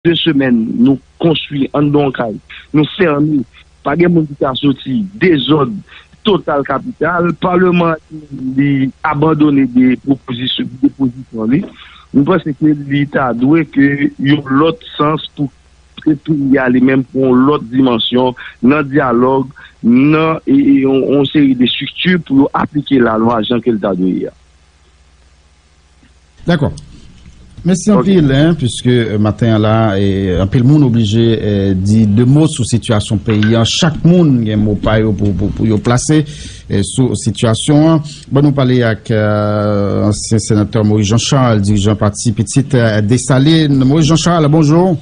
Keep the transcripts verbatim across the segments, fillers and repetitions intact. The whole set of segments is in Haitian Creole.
de semèn, nou konstwi anndan yon kay, nou fèmen, pa gen moun ki ka soti, dezòd total kapital, palman an li abandone de pwopozisyon, de pozisyon li. M panse ke li ta dwe ke yon lòt sans pou ke peyi a li menm pran yon lòt dimansyon nan dyalòg, nan e, e, yon, yon seri de estrikti pou yo aplike lalwa jan ke l ta dwe ye a. Dakò. Mèsi anpil, hein, puisque euh, maten an la, e anpil moun oblije eh, di de mo sou sitiyasyon peyi an. Chak moun gen mo pa yo pou, pou, pou yo plase eh, sou sitiyasyon an. Bon, nou pale ak euh, ansyen senatè Maurice Jean Charles, dirijan pati Pitit eh, Desalin. Maurice Jean Charles, bonjou.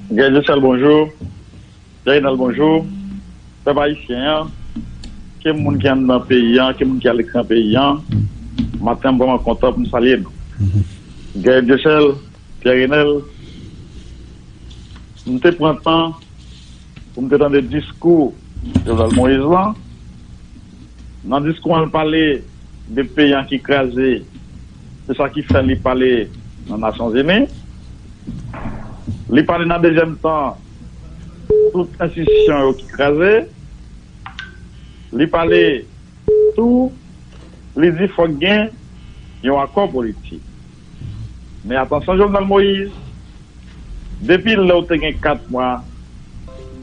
Guerrier Jean Charles, bonjou. Pierre Renald, bonjou. Pèp ayisyen an, ke moun ki anndan peyi an, ke moun ki alekstè peyi an, maten an m vrèman kontan pou m salye nou. Guerrier Jean Charles, Pierre Renald, m te pran tan pou m te tande diskou Jovenel Moïse lan. Nan diskou an, l pale de peyi an ki kraze, se sa ki fè li pale nan Nasyonzini. Li pale nan dezyèm tan tout enstitisyon yo ki kraze. Li pale tou, li di fòk gen yon akò politik. Men atansyon Jovenel Moïse, depi lè w te gen kat mwa,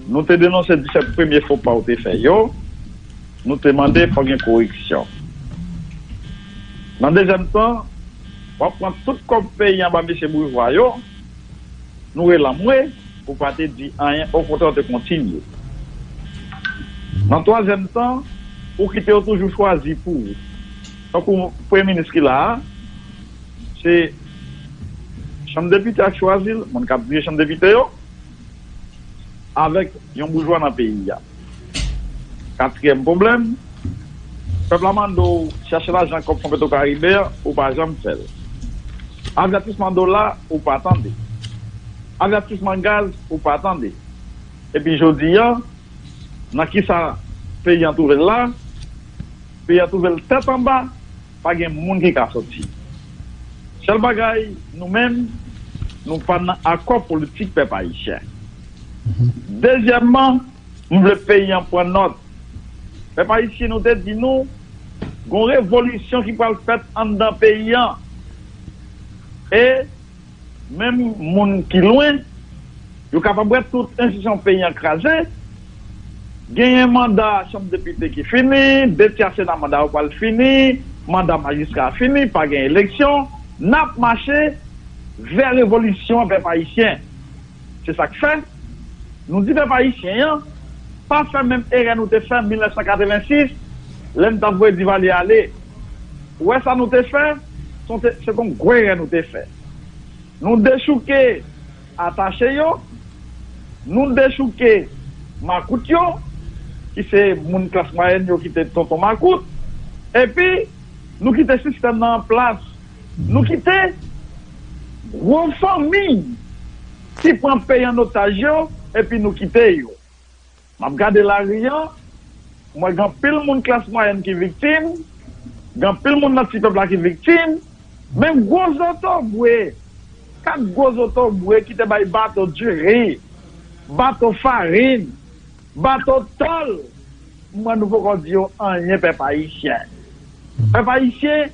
nou te denonse disèt premye fo pa w te fè yo, nou te mande fòk gen koreksyon. Nan dezyèm tan, w ap pran tout kòb peyi an ba mesye boujwa yo, nou rele anmwe, ou pa te di anyen, okontrè w te kontinye. Nan twazyèm tan, ou kite yo toujou chwazi pou ou. Tankou premye minis ki la a, se chanm depite a k chwazi l, moun k ap dirije chanm depite yo, avèk yon boujwa nan peyi a. Katriyèm pwoblèm, pèp la mande w chache lajan kòb Fon Petro Karibe an, ou pa janm fè l. Avètisman dola, ou pa tande. Avètisman gaz, ou pa tande. Epi jodi a, nan kisa peyi an twouve l la? Peyi an twouve l tèt anba, pa gen moun ki ka soti. Sèl bagay, nou menm, nou pa nan akò politik pèp ayisyen. Dezyèmman, m vle peyi an pran nòt. Pèp ayisyen, nou te di nou, gon revolisyon ki pral fèt anndan peyi an. E menm moun ki lwen, yo kapab wè tout enstitisyon peyi an kraze. Genyen manda chanm depite ki fini, de tya sena manda yo pral fini, manda majistra fini, pa gen eleksyon. N ap mache vè revolisyon an, pèp ayisyen. Se sa k fè, nou di pèp ayisyen an, pa fè menm erè nou te fè mil nèf san katrevensis, lè n t ap voye Divalye ale. Ou wè sa nou te fè? Se te, se te yon gwo erè nou te fè. Nou dechouke atache yo, nou dechouke makout yo, ki se moun klas mwayèn yo ki te tonton makout, epi nou kite sistèm nan an plas. Nou kite gwo fanmi ki pran peyi an otaj yo, epi nou kite yo. M ap gade lari an, m wè gen anpil moun klas mwayèn ki viktim, gen anpil moun nan ti pèp la ki viktim, men gwo zotobwe, kat gwo zotobwe ki te bay bato diri, bato farin, bato tòl, m wè nou poko di yo anyen pèp ayisyen. Pèp ayisyen,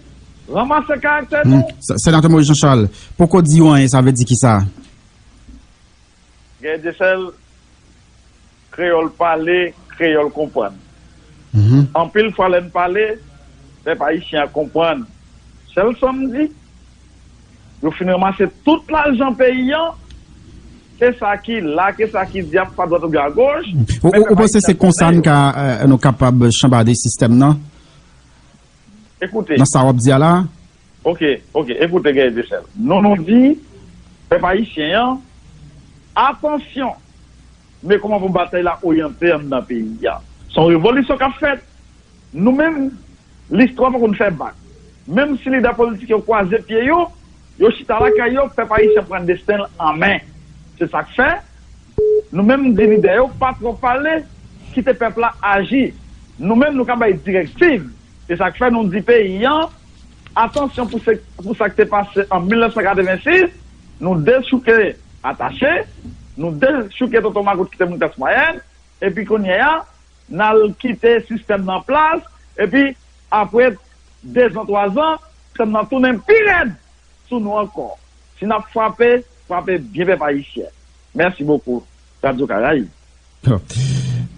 ranmase karaktè nou. Senatè Maurice Jean Charles, poko di yo anyen, sa vle di kisa? Gen de sèl kreyòl pale, kreyòl konprann. Anpil fwa lè n pale, pèp ayisyen an konprann. Sèl sa m di, yo fin ranmase tout lajan peyi an, ke sa ki la, ke sa ki di ap pa dwat oubyen agoch. Ou panse se konsa n ka, euh, nou kapab chanbade sistèm nan? Ekoute. Nan sa w ap di a la? Ok, ok, ekoute Guerrier Jean Charles. Nou, nou di, pèp ayisyen an, atansyon, men kòman pou batay la oryante anndan peyi a. Se yon revolisyon k ap fèt. Nou menm, listwa poko n fè bak. Menm si lidè politik yo kwaze pye yo, yo chita lakay yo, pèp ayisyen pran desten l an men. Se sa k fè, nou menm, n di lidè yo pa twò pale, kite pèp la aji. Nou menm, nou ka bay direktiv. Se sa k fè nou di peyi an, atansyon pou se, pou sa k te pase an mil nèf san katrevensis, nou dechouke atache, nou dechouke tonton makout ki te moun klas mwayèn, epi kounye a, n al kite sistèm nan plas, epi apre dezan, twazan, sistèm nan tounen pi rèd sou nou ankò. Si n ap frape, frape byen pèp ayisyen. Mèsi bokou, Radyo Karayib.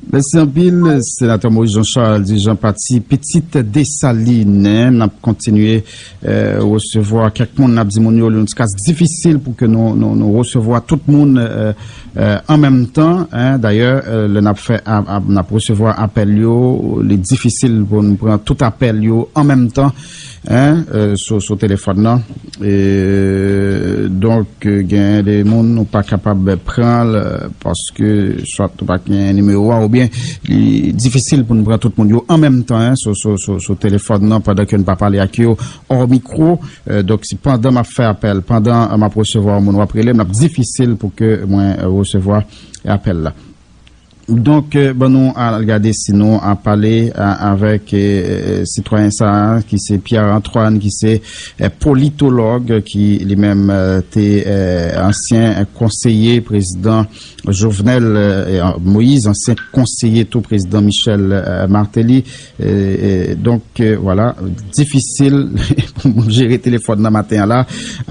Mèsi anpil, Senatè Moïse Jean Charles, dirijan pati Pitit Desalin. N ap kontinye eh, resevwa kèk moun, n ap di moun yo, li yon ti kas difisil pou ke nou, nou, nou resevwa tout moun eh, eh, an menm tan. Dayè, eh, lè n ap fè, ap, ap, n ap resevwa apèl yo, li difisil pou nou pran tout apèl yo an menm tan. Hein, eh, sou, sou telefòn nan. E, donk, eh, gen de moun nou pa kapab pran l, eh, paske swa nou pa gen nimewo a, oubyen li difisil pou nou pran tout moun yo an menm tan, hein, sou, sou, sou, sou telefòn nan, pandan ke nou pa pale ak yo hors micro. Eh, donk, si pandan m ap fè apèl, pandan m ap resevwa yon moun w ap rele m, l ap difisil pou ke mwen eh, resevwa apèl la. Donk, eh, ban nou al gade si nou ap pale a- avèk eh, sitwayen sa a, ki se Pierre Antoine, ki se eh, politològ, ki li menm eh, te eh, ansyen konseye prezidan Jovenel eh, Moïse, ansyen konseye tou prezidan Michel eh, Martelly. Eh, eh, donk, eh, vwala, difisil pou m jere telefòn nan maten an la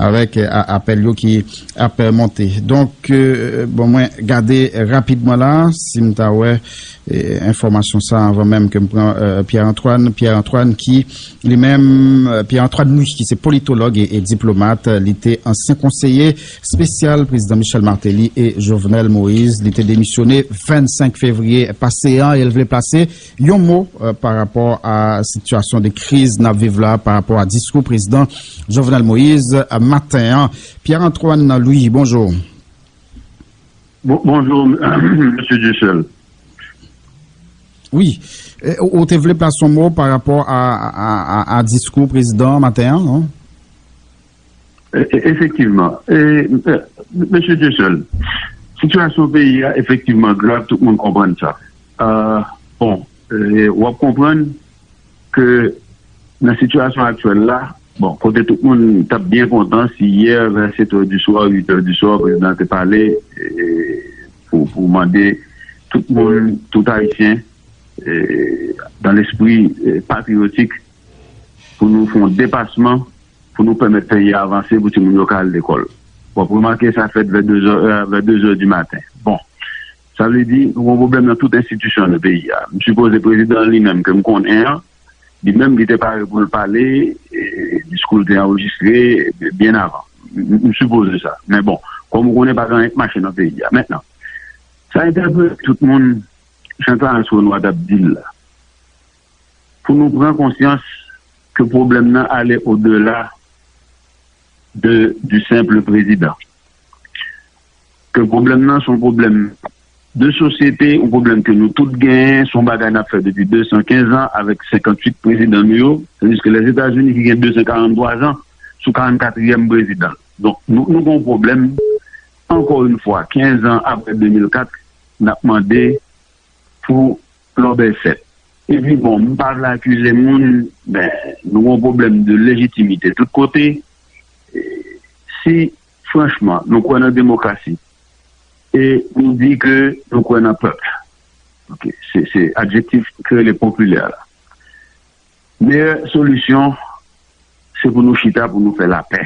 avèk eh, a- apèl yo ki ap eh, monte. Donk, eh, bon, mwen gade rapidman la, si m ta wè eh, enfòmasyon sa anvan menm ke m pran eh, Pierre Antoine. Pierre Antoine ki li menm, eh, Pierre Antoine Louis, ki se politològ e, e diplomat, eh, li te ansyen konseye espesyal prezidan Michel Martelly e Jovenel Moïse. Li te demisyone vennsenk fevriye pase an e l vle plase yon mo eh, pa rapò a sitiyasyon de kriz n ap viv la, pa rapò a diskou prezidan Jovenel Moïse eh, maten an. Pierre Antoine Louis, bonjou. Bon, bonjou, mesye Dussel. Wi. Eh, ou te vle plase yon mo pa rapò a, a, a, a diskou prezidan maten an, non? E- e- Efektivman. E, e, mesye Dussel, sitiyasyon peyi a efektivman grav, tout moun konprann sa. Ah, bon, e, w ap konprann ke nan sitiyasyon aktyèl la, bon, kote tout moun t ap byen kontan si yè vè sèt è di swa, uit è di swa, prezidan te pale e, pou, pou mande tout moun, tout Ayisyen, e, dans l'esprit e, patriotique, pou nou fè yon depasman, pou nou pèmèt peyi a avanse, pou timoun yo ka al lekòl. W ap remake sa fèt vè de zè, vè de zè di maten. Bon, sa vle di, nou gen yon pwoblèm nan tout enstitisyon nan peyi a. M sipoze prezidan an li menm, ke m konnen an, li menm li te pare pou l pale, e, diskou l te anrejistre byen avan. M, m sipoze sa. Men bon, kòm ou konnen, pa gen anyen k mache nan peyi a. Mentnan, sa entèpele tout moun, jan Clarens Renois t ap di l la. Pou nou pran konsyans ke pwoblèm nan ale odela de, du simple prezidan. Ke pwoblèm nan se yon pwoblèm de sosyete, yon pwoblèm ke nou tout genyen, se yon bagay n ap fè depi de san kenz an avèk senkanntuit prezidan nou yo, tandiske Lèzetazini ki gen de san karanntwa zan sou karannkatriyèm prezidan. Donk, nou, nou gen yon pwoblèm, ankò yon fwa, kenz an apre de mil kat, n ap mande pou lòbèy fèt. Epi bon, m pa vle akize moun, men nou gen yon pwoblèm de lejitimite tout kote. E, si, franchman, nou kwè nan demokrasi, e nou di ke nou kwè nan pèp. Ok, se, se adjektif ki rele popilè la. Meyè solisyon, se pou nou chita, pou nou fè lapè.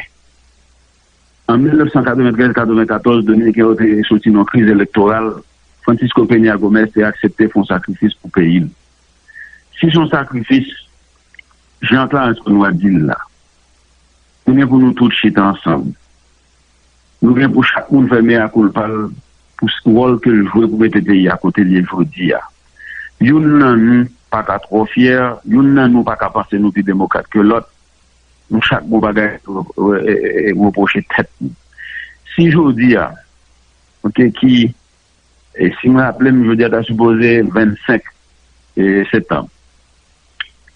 An mil nèf san katreventrèz katrevenkatòz, Dominiken yo te soti nan yon kriz elektoral, Francisco Peña Gómez te aksepte fè yon sakrifis pou peyi l. Si se yon sakrifis, jan Clarens Renois di l la, nou gen pou nou tout chita ansanm. Nou gen pou chak moun fè mea culpa l pou s- wòl ke l jwe pou mete peyi a kote l ye jodi a. Youn nan nou pa ka twò fyè, youn nan nou pa ka panse nou pi demokrat ke lòt. Nou chak gon bagay pou re- re- re- repwoche tèt nou. Si jodi a, ok, ki, e si m raple m, jodi a ta sipoze vennsenk e, septanm.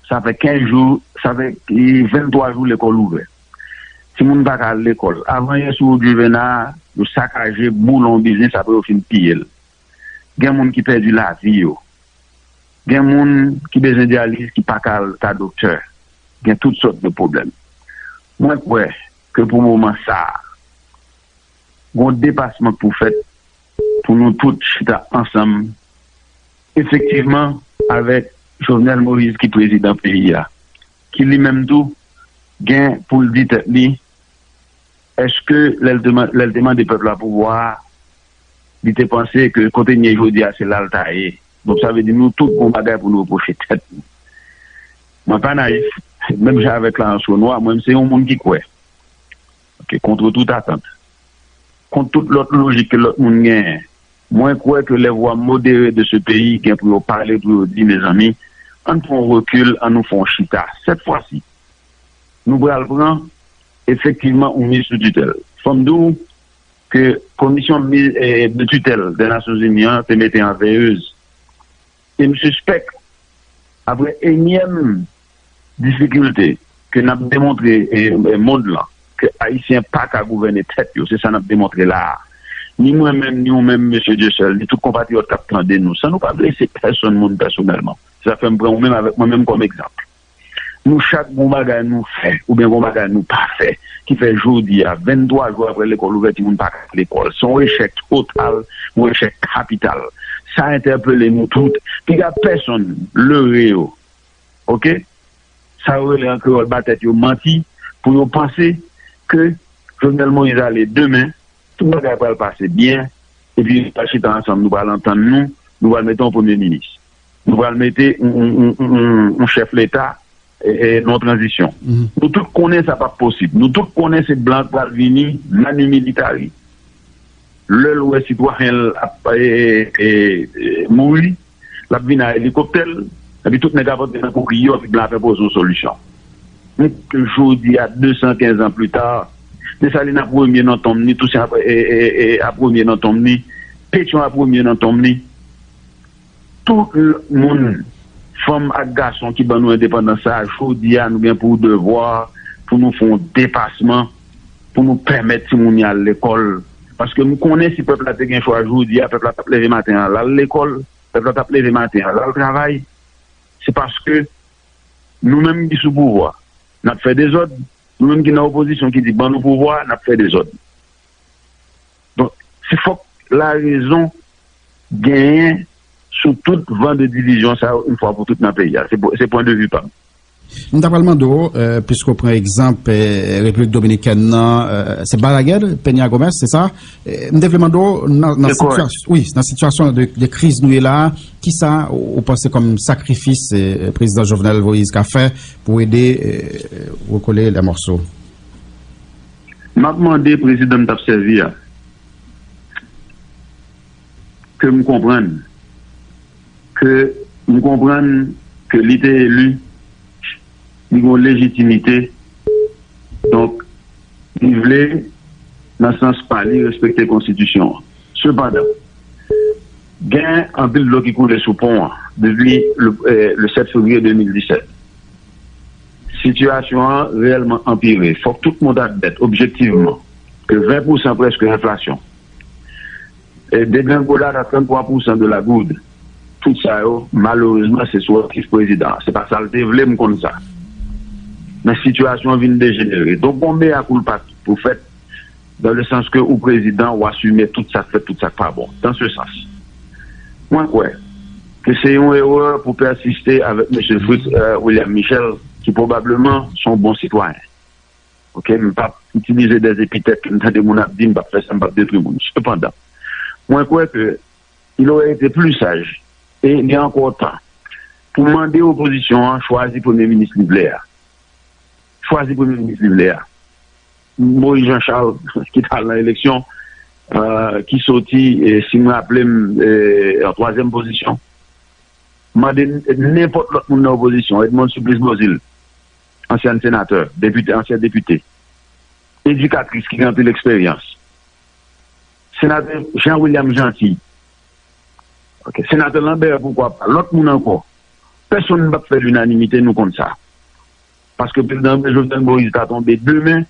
Sa fè kenz jou, sa fè e, venntwa jou lekòl ouvè. Timoun pa ka al lekòl. Avan yè sou wout Juvena, yo sakaje boulon biznis apre yo fin piye l. Gen moun ki pèdi lavi yo. Gen moun ki bezwen dyaliz ki pa ka al ta doktè. Gen tout sòt de pwoblèm. Mwen kwè ke pou moman sa a, gon depasman k pou fèt pou nou tout chita ansanm, efektivman, avèk Jovenel Moïse ki prezidan peyi a, ki li menm tou gen pou l di tèt li, èske lè l te man- lè l te mande pèp la pouvwa a, li te panse ke kote n ye jodi a, se la l ta ye? Donk, sa vle di nou tout gon bagay pou nou repwoche tèt nou. Mwen pa nayif, menm jan avèk Clarence Renois, mwen, m se yon moun ki kwè, ok, contre toute attente, kont tout lòt lojik ke lòt moun genyen, mwen kwè ke les voix modérées de ce pays gen pou yo pale, pou yo di, mezanmi, ann pran yon rekil, ann nou fè yon chita. Sèt fwa si, nou pral pran efektivman yon miz sou titèl. Fò m di w ke komisyon miz, eh, de tutelle des Nations Unies an te mete an veyez. E m sispèk, apre enyèm difikilte ke n ap demontre, eh, eh, mond lan, ke Ayisyen pa ka gouvène tèt yo, se sa n ap demontre la a. Ni mwen menm, ni ou menm, mesye Dieuseul, ni tout konpatriyòt k ap tande nou, san nou pa blese pèsonn moun pèsonèlman. Se sa k fè m pran ou menm avèk mwen menm kòm egzanp. Nou chak gon bagay nou fè, oubyen gon bagay nou pa fè, ki fè jodi a, venntwa jou apre lekòl ouvè, timoun pa ka al lekòl. Se yon echèk total, yon echèk kapital. Sa entèpele nou tout. Piga pèsonn lere yo. Ok? Sa yo rele an kreyòl ba tèt yo manti, pou yo panse ke Jovenel Moïse ale demen, tout bagay pral pase byen, epi nou pral chita ansanm, nou pral antann nou, nou pral mete yon premye minis. Nou pral mete yon, yon, yon, yon, yon chèf leta, e, e, nan tranzisyon. Nou tout konnen sa p ap posib. Nou tout konnen se blan k pral vini, manu militari. Lè l wè sitwayen l ap, e, e, e, mouri, l ap vin a elikoptè l, epi tout nèg ap antre nan kouri yo, epi blan ap enpoze yon solisyon. Men jodi a, de san kenz an pli ta, Desalin ap premye nan tonm ni, Tousen ap, e, e, e, ap premye nan tonm ni, Petyon ap premye nan tonm ni. Tout l-, moun, fanm ak gason ki ban nou endepandans sa a, jodi a, nou gen pou devwa pou nou fè yon depasman, pou nou pèmèt timoun yo al lekòl. Paske m konnen si pèp la te gen chwa jodi a, pèp la t ap leve maten an, l al lekòl, pèp la t ap leve maten an, l al travay. Se paske nou menm ki sou pouvwa, n ap fè dezòd. Nou menm ki nan opozisyon ki di ban nou pouvwa, n ap fè dezòd. Donk, se fòk larezon genyen sou tout van de divizyon sa yo, yon fwa pou tout nan peyi a. Se po-, se pwen de vi pa m. M ta pral mande w, euh, piske w pran egzanp, euh, Repiblik Dominikèn nan, euh, se Balaguer, Peña Gómez, se sa? Euh, m te vle mande w, nan, nan sitiyas-, wi, nan sitiyasyon de, de kriz nou ye la a, kisa ou, ou panse kòm sakrifis, euh, prezidan Jovenel Moïse ka fè pou ede, euh, rekole lè mòso? M ap mande prezidan m t ap sèvi a, ke m konprann, ke m konprann ke li te eli, li gen yon lejitimite, donk, li vle, nan sans pa li, respekte konstitisyon an. Sepandan, gen anpil dlo ki koule sou pon an depi le, eh, le sèt fevriye de mil disèt. Sitiyasyon an reyèlman anpire. Fòk tout moun admèt objektivman ke ven pou san prèske enflasyon, e degrengolad a tranntwa pousan de la gourde, tout sa yo, malerezman, se sou aktif prezidan an. Se pa sa l te vle, m konn sa. Men sitiyasyon an vin dejenere. Donk, gon mea culpa pou fèt, dans le sens que ou prezidan, ou asime tout sa k fèt, tout sa k pa bon. Dans ce sens, mwen kwè ke se yon erè pou pèsiste avèk mesye Fritz, euh, William Michel, ki pwobableman se yon bon sitwayen. Ok, m p ap itilize des epitèt ke m tande moun ap di, m p ap fè sa, m p ap detwi moun. Sepandan, mwen kwè ke il aurait été plus sage, e li ankò tan, pou mande opozisyon an chwazi premye minis li vle a. Chwazi premye minis li vle a. Moïse Jean Charles, ki t al nan eleksyon, euh, ki soti, e si m raple m, e, an twazyèm pozisyon. Mande n-, nenpòt lòt moun nan opozisyon, Edmonde Supplice Beauzile, ansyen senatè, depite, ansyen depite, edikatris ki gen anpil eksperyans, senatè Jean William Jeanty, ok, senatè Lambert, poukwa pa, lòt moun ankò. Pèsonn p ap fè linanimite, nou konn sa. Paske prezidan Jovenel Moïse ta tonbe demen,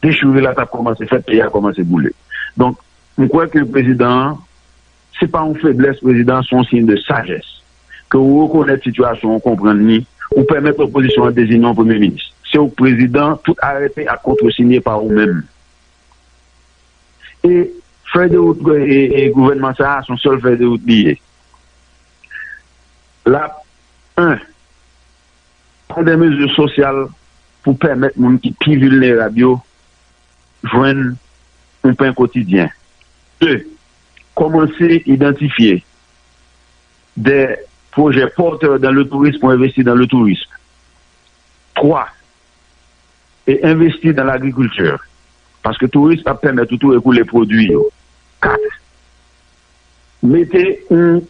dechirè la t ap kòmanse fèt, peyi a kòmanse boule. Donk, m kwè ke prezidan an, se pa yon feblès, prezidan an se yon siy de sajès. Ke ou rekonèt sitiyasyon an, ou konprann li, ou pèmèt opozisyon an deziye yon premye minis. Se ou k prezidan, tout arete ap kontresinye pa ou menm. E fèy de wout e, e gouvènman sa a, se yon sèl fèy de wout li ye. L ap, en, pran de mezi sosyal pou pèmèt moun ki pi vilnerab yo jwenn yon pen kotidyen. De, kòmanse idantifye de pwojè pòtè dan le tourisme pou envesti dan le tourisme. Twa, e envesti dan lagrikilti. Paske tourisme ap pèmèt ou tou ekoule pwodui yo. Kat, mete yon,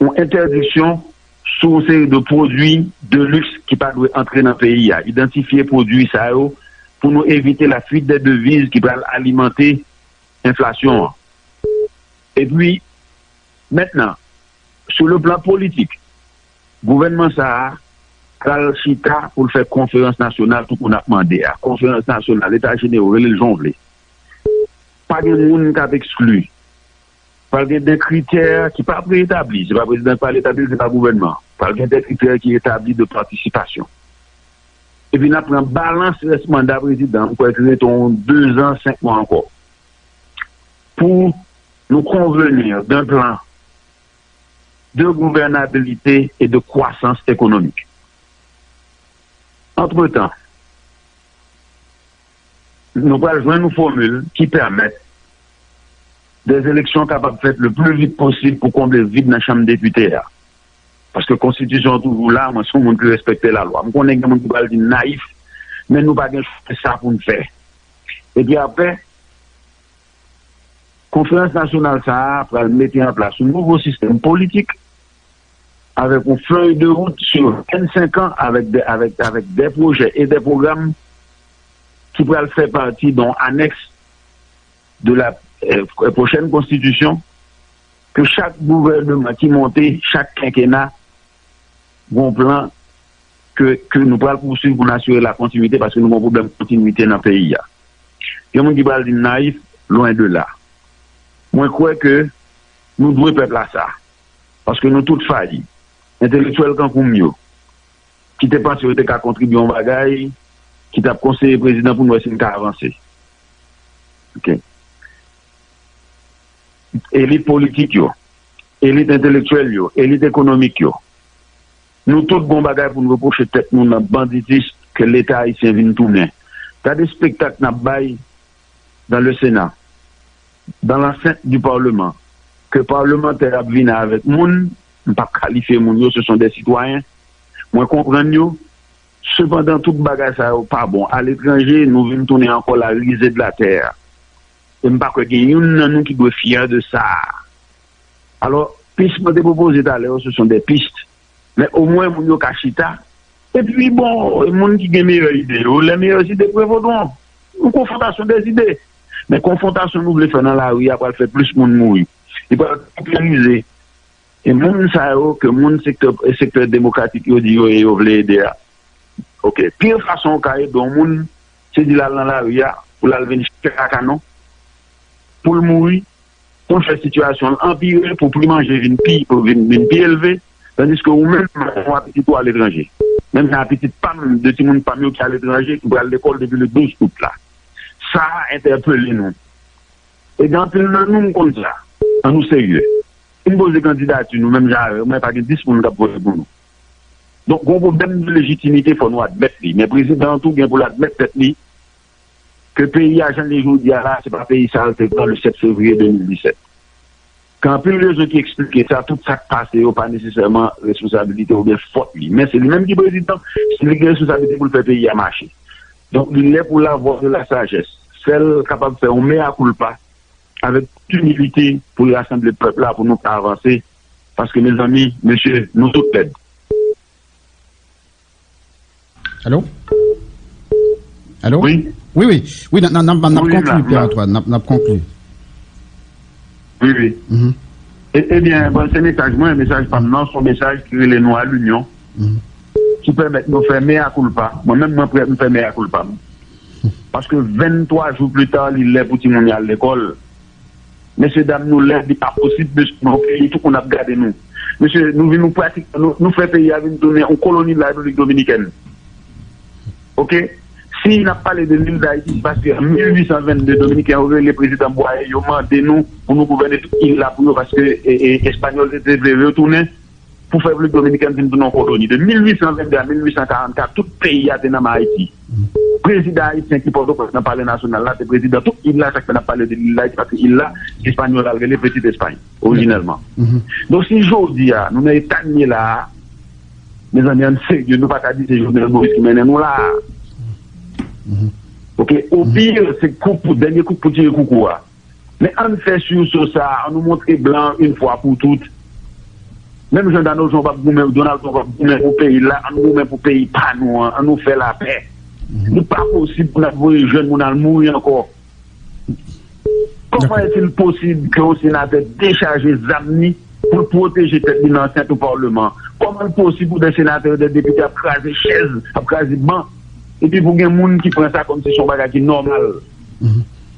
yon entèdiksyon sou yon seri de pwodui de liks ki pa dwe antre nan peyi a. Idantifye pwodui sa yo pou nou evite la fuite des devises ki pral alimante enflasyon an. Epi, mentnan, sou le plan politik, gouvènman sa a pral chita pou l fè konferans nasyonal, tankou n ap mande a. Konferans nasyonal, Eta Jenewo, rele l jan w vle. Pa gen moun k ap ekskli. Pral gen de kritè ki pa preetabli. Se pa prezidan k pral etabli l, se pa gouvènman. Pral gen de kritè ki etabli de patisipasyon. Epi n ap pran balans rès manda prezidan, m kwè ki rete yon dezan, senk mwa ankò. Pou nou konveni d'un plan de gouvènabilite e de kwasans ekonomik. Antretan, nou pral jwenn yon fòmil ki pèmèt de eleksyon kapab fèt le pli vit posib pou konble vid nan chanm depite a. Paske konstitisyon an toujou la, mwen se yon moun ki respekte lalwa. M konnen gen moun ki pral di m nayif, men nou pa gen chwa, se sa pou n fè. Epi apre, konferans nasyonal sa a pral mete an plas yon nouvo sistèm politik avèk yon fèy de wout sou vennsenk an, avèk de, avèk, avèk de pwojè e de pwogram ki pral fè pati de yon anèks de la, euh, pwochèn konstitisyon, ke chak gouvènman ki monte, chak kenkena, gon plan ke, ke nou pral pouswiv pou n asire la kontinwite, paske nou gon pwoblèm kontinwite nan peyi a. Gen moun ki pral di m nayif, lwen de la. Mwen kwè ke nou dwe pèp la sa, paske nou tout fayi. Entelektyèl kankou m yo, ki te panse yo te ka kontribye yon bagay, ki t ap konseye prezidan pou n wè si n ka avanse. Ok. Elit politik yo, elit entelektyèl yo, elit ekonomik yo, nou tout gon bagay pou n repwoche tèt nou nan banditis ke Leta ayisyen vin tounen. Gade espektak n ap bay dans le Sénat, dans l'enceinte du Parlement, ke palmantè ap vini avèk moun, m p ap kalifye moun yo, se son de sitwayen, mwen konprann yo, sepandan tout bagay sa yo pa bon. Aletranje, nou vin tounen ankò la risée de la terre. E m pa kwè gen youn nan nou ki dwe fyè de sa. Alò, pis mwen te pwopoze talè yo, se son de pis. Men omwen moun yo ka chita. Epi, bon, moun ki gen meyè ide yo, les meilleures idées prévaudront. Yon konfwontasyon de zide. Men konfwontasyon nou vle fè nan lari a pral fè plis moun mouri. Li pral pèperize. E moun sa yo, ke moun sektè, sektè demokratik yo di yo ye, yo vle ede a. Ok. Pire fason ou ka ede yon moun, se di l al nan lari a, pou l al vin chèche kakanon, pou l mouri, pou l fè sitiyasyon l anpire, pou pri manje vin pi, pou vin, vin pi elve, tandiske ou menm, ou a pitit ou aletranje. Menm jan a pitit pa m, de timoun pa m yo ki aletranje, ki pral lekòl depi le douz out la. Sa a entèpele nou. E gen anpil nan nou, m konn sa. An nou serye. Si n poze kandidati nou, menm jan avè w, mwen pa gen dis moun k ap vote pou nou. Donk, gon pwoblèm de lejitimite, fò nou admèt li. Men prezidan an tou gen pou l admèt tèt li, ke peyi a, jan l ye jodi a la, se pa peyi sa l te pran le sèt fevriye de mil disèt. Gen anpil rezon ki eksplike sa, tout sa k pase yo pa nesesèman responsabilite oubyen fòt li. Men se li menm ki prezidan, se li ki gen responsabilite pou l fè peyi a mache. Donk, li lè pou la voix de la sagesse. Fè l kapab fè yon mea culpa avèk tout imilite pou l rasanble pèp la, pou nou ka avanse. Paske, mezanmi, mesye, nou tout pèd. Alo? Alo? Wi. Wi, wi. Wi, n ap, n ap, n ap, n ap Wi, konkli, m la, m la. Pierre Antoine, n ap, n ap konkli. Wi, wi. Mhm. E, ebyen, bon, se mesaj mwen, mesaj pa m nan, se yon mesaj ki rele nou a linyon, Mhm. ki pèmèt nou fè mea culpa. Mwen menm, mwen prè pou m fè mea culpa m. Paske venntwa jou pita, li lè pou timoun yo al lekòl. Mesye dam, nou lèd, li pa posib, mesye, nan yon peyi, tout moun ap gade nou. Mesye, nou vin, nou pratik, nou, nou fè peyi a vin tounen yon koloni Repiblik Dominikèn. Ok? Si n ap pale de lil Dayiti, se paske an mil uit san vennde, Dominiken yo rele prezidan Bwaye, yo mande nou pou nou gouvène tout il la pou yo, paske e, e, Espanyòl te, te vle retounen pou fè Repiblik Dominikèn vin tounen yon koloni. De mil uit san vennde a mil uit san karannkat, tout peyi a te nan men Ayiti. Prezidan ayisyen ki Pòtoprens nan Palè Nasyonal la, se prezidan tout il la, sa k fè n ap pale de lil Dayiti, paske il la, Espanyòl al rele Petit Espay, orijinèlman. Donk, si jodi a, nou nan eta n ye la a, mezanmi, ann serye, nou pa ka di se Jovenel Moïse ki mennen nou la a. Oke, opi, se kout pou, dènye kout pou tire koukou a. Men ann fè sirsou sa, ann nou montre blan yon fwa pou tout. Menm jan Donald Trump ap goumen, Donald Trump ap goumen pou peyi l la, ann goumen pou peyi pa nou an, ann nou fè lapè. Li pa posib pou n ap voye jèn moun al mouri ankò. Kòman est-il possible que yon senatè dechaje zam ni pou l pwoteje tèt li nan ansent yon palman? Kòman l posib pou de senatè, de depite ap kraze chèz, ap kraze ban, epi pou gen moun ki pran sa kòmsi se yon bagay ki nòmal?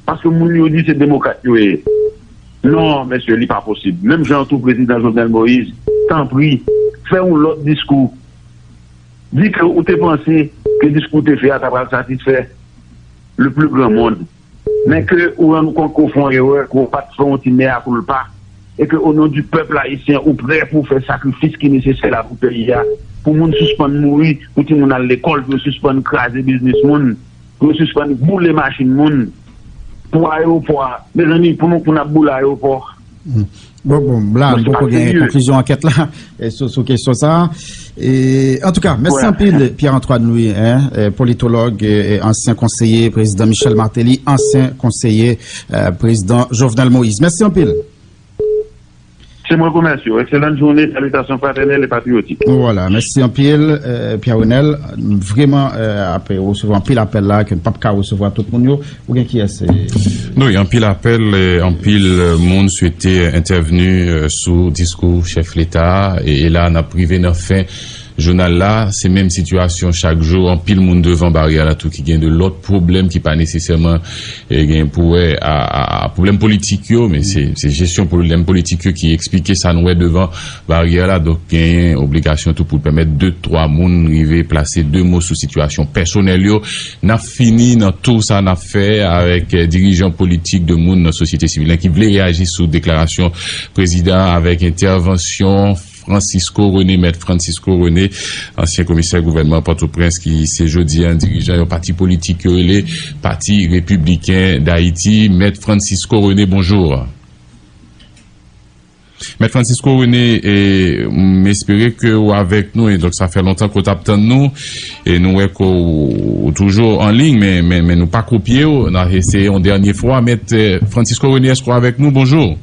Paske moun yo di se demokrat yo ye. Non, mesye, li pa posib. Menm jan tou prezidan Jovenel Moïse, tanpri, fè yon lòt diskou. Di ke ou te panse ke diskou w te fè a ta pral satisfè le plus grand monde. Men ke ou rann ou kont ke w fè yon erè, ke w pa t fè yon ti mea culpa, e ke o non di pèp ayisyen ou prè pou w fè sakrifis ki nesesè la pou peyi a, pou moun sispann mouri, pou timoun al lekòl, pou yo sispann kraze biznis moun, pou yo sispann boule machin moun, pou ayewopò a. Mezanmi, pou nou, pou n ap boule ayewopò. Bon, bon, la, nou poko gen konklizyon ankèt la sou, sou kesyon sa a. E, antouka, mèsi anpil, Pierre Antoine Louis, hein, politològ, ansyen konseye prezidan Michel Martelly, ansyen konseye prezidan Jovenel Moïse. Mèsi anpil. Se mwen k remèsye w. Excellente journée, salutations fraternelles et patriotiques. Voilà, mèsi anpil, Pierre Renel. Vrèman, ap resevwa anpil apèl la, ke n p ap ka resevwa tout moun yo. Ou gen kiyès? Non, anpil apèl, anpil moun swete entèvni sou diskou chèf leta a. E, e la, n ap rive nan fen jounal la. Se menm sitiyasyon chak jou. Anpil moun devan baryè la tou ki gen de lòt pwoblèm ki pa nesesèman e, gen pou wè a, a, a pwoblèm politik yo, men se, se jesyon pwoblèm politik yo ki eksplike sa nou wè devan baryè la. Donk, genyen obligasyon tou pou pèmèt de, twa moun rive plase de mo sou sitiyasyon pèsonèl yo. N ap fini nan tou sa n ap fè avèk dirijan politik, de moun nan sosyete sivil la ki vle reyaji sou deklarasyon prezidan avèk entèvansyon Francisco René, Mèt Francisco René, ansyen komisè gouvènman Pòtoprens, ki se jodi a dirijan yon pati politik yo rele Pati Repibliken Dayiti. Mèt Francisco René, bonjou. Mèt Francisco René, e, m espere ke ou avèk nou, e donk sa fè lontan ke w t ap tann nou, e nou wè ke w, ou toujou an liy, men, men, men nou pa kopye w. N a eseye yon dènye fwa. Mèt, e, Francisco René, èske w avèk nou? Bonjou.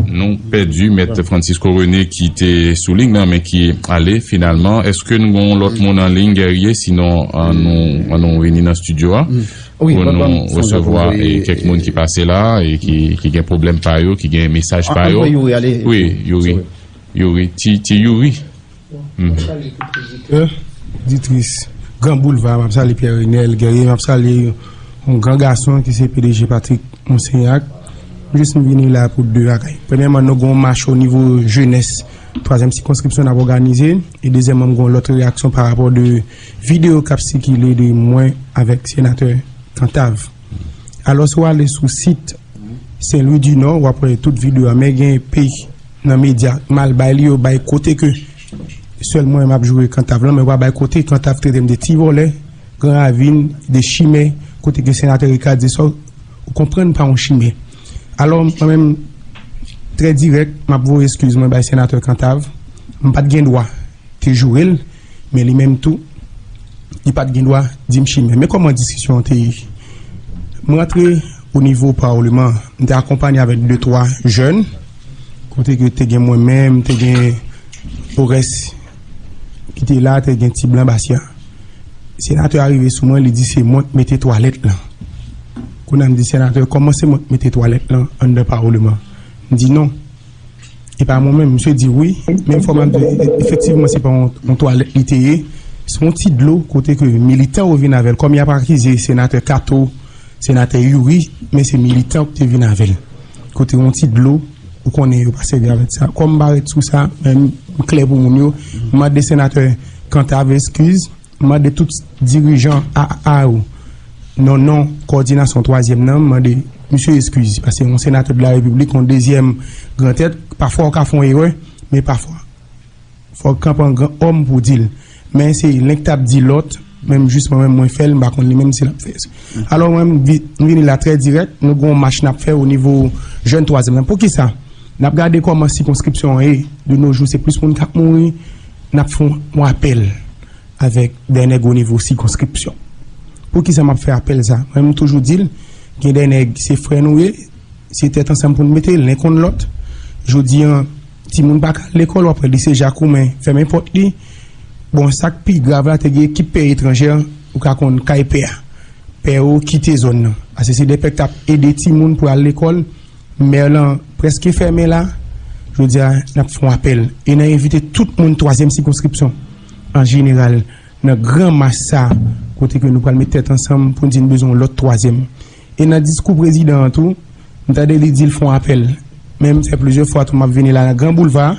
Nou pèdi Mèt Francisco René ki te sou liy nan, men ki ale finalman. Èske nou gen yon lòt moun an liy, Guerrier? Sinon, an nou, an nou vini nan estidyo a pou nou resevwa, e, kèk moun ki pase la e ki, ki gen pwoblèm pa yo, ki gen mesaj pa yo. Wi, Youri. Youri. Ti, ti Youri. M ap salye tout oditè, oditris Gran Boulva, m ap salye Pierre Renel Guerrier, m ap salye yon gran gason ki se P D G Patrick Monseynac. Jis m vini la pou de bagay. Premyèman, nou gen yon mach o nivo jenès, twazyèm sikonskripsyon n ap òganize. E dezyèmman, m gen yon lòt reyaksyon pa rapò de videyo k ap sikile de mwen avèk senatè Cantave. Alò, si w ale sou sit Sen Lwi di Nò, w ap wè tout videyo a, men gen peyi nan medya, m al bay li, yo bay kote ke sèl mwen m ap joure Cantave lan, men yo pa bay kote Cantave trete m de ti vòlè, Gran Ravin, de chimè, kote ke senatè Ricard di sa, ou konprann pa yon chimè. Alò, mwen menm, trè dirèk, m ap voye eskiz mwen bay senatè Cantave, m pa t gen dwa te joure l, men li menm tou, li pa t gen dwa di m chimè. Men kòman diskisyon an te ye? M rantre o nivo palman, m te akonpanye avèk de, twa jèn, kote ke te gen mwen menm, te gen Orès ki te la, te gen Ti Blan Basya. Senatè a rive sou mwen, li di se mwen k mete twalèt lan. Kounye a m di, senatè, kòman se mwen k mete twalèt lan anndan palman? M di non. E pa mwen menm, misye di wi. Menm fwa m ap di, e, efektivman, se pa yon, yon twalèt li te ye. Se yon ti dlo kote ke militan yo vin avè l. Kòm y ap akize senatè Kato, senatè Youri, men se militan ki te vin avè l. Kote yon ti dlo, ou konnen yo pa sèvi avèk sa. Kòm m pa ret sou sa, men m klè pou moun yo. M mande senatè Cantave eskiz. M mande tout dirijan A A yo, nan non kowòdinasyon twazyèm nan, m mande misye eskiz, paske yon senatè de la repiblik, yon dezyèm gran tèt, pafwa w ka fè yon erè, men pafwa fò w kanpe an gran òm pou w di l. Men se len k t ap di lòt, menm jis mwen menm mwen fè l, m pa konn li menm si l ap fè sa. Alò mwen m vi- m vini la trè dirèk, nou gen yon mach n ap fè o nivo jèn twazyèm nan. Poukisa? N ap gade kòman sikonskripsyon an ye. De nos jours se plis moun k ap mouri. N ap fè yon apèl avèk dè nèg o nivo sikonskripsyon. Poukisa m ap fè apèl sa? Mwen m toujou di l, gen dè nèg se frè nou ye, se tèt ansanm pou n mete l, len konn lòt. Jodi a, timoun pa ka al lekòl, w ap wè lise Jakoumen fèmen pòt li. Bon, sa k pi grav la, te gen ekip pè etranjè, ou ka konn kay pè a. Pè yo kite zòn nan. Paske se de pè k t ap ede timoun pou al lekòl. Mè lan prèske fèmen la. Jodi a, n ap fè yon apèl. E n a envite tout moun twazyèm sikonskripsyon, an jeneral, nan gran mach sa, kote ke nou pral met tèt ansanm pou n di n bezwen yon lòt twazyèm. E nan diskou prezidan an tou, m tande li di l fè yon apèl. Men m fè plizyè fwa tou, m ap vini la nan Gran Boulva,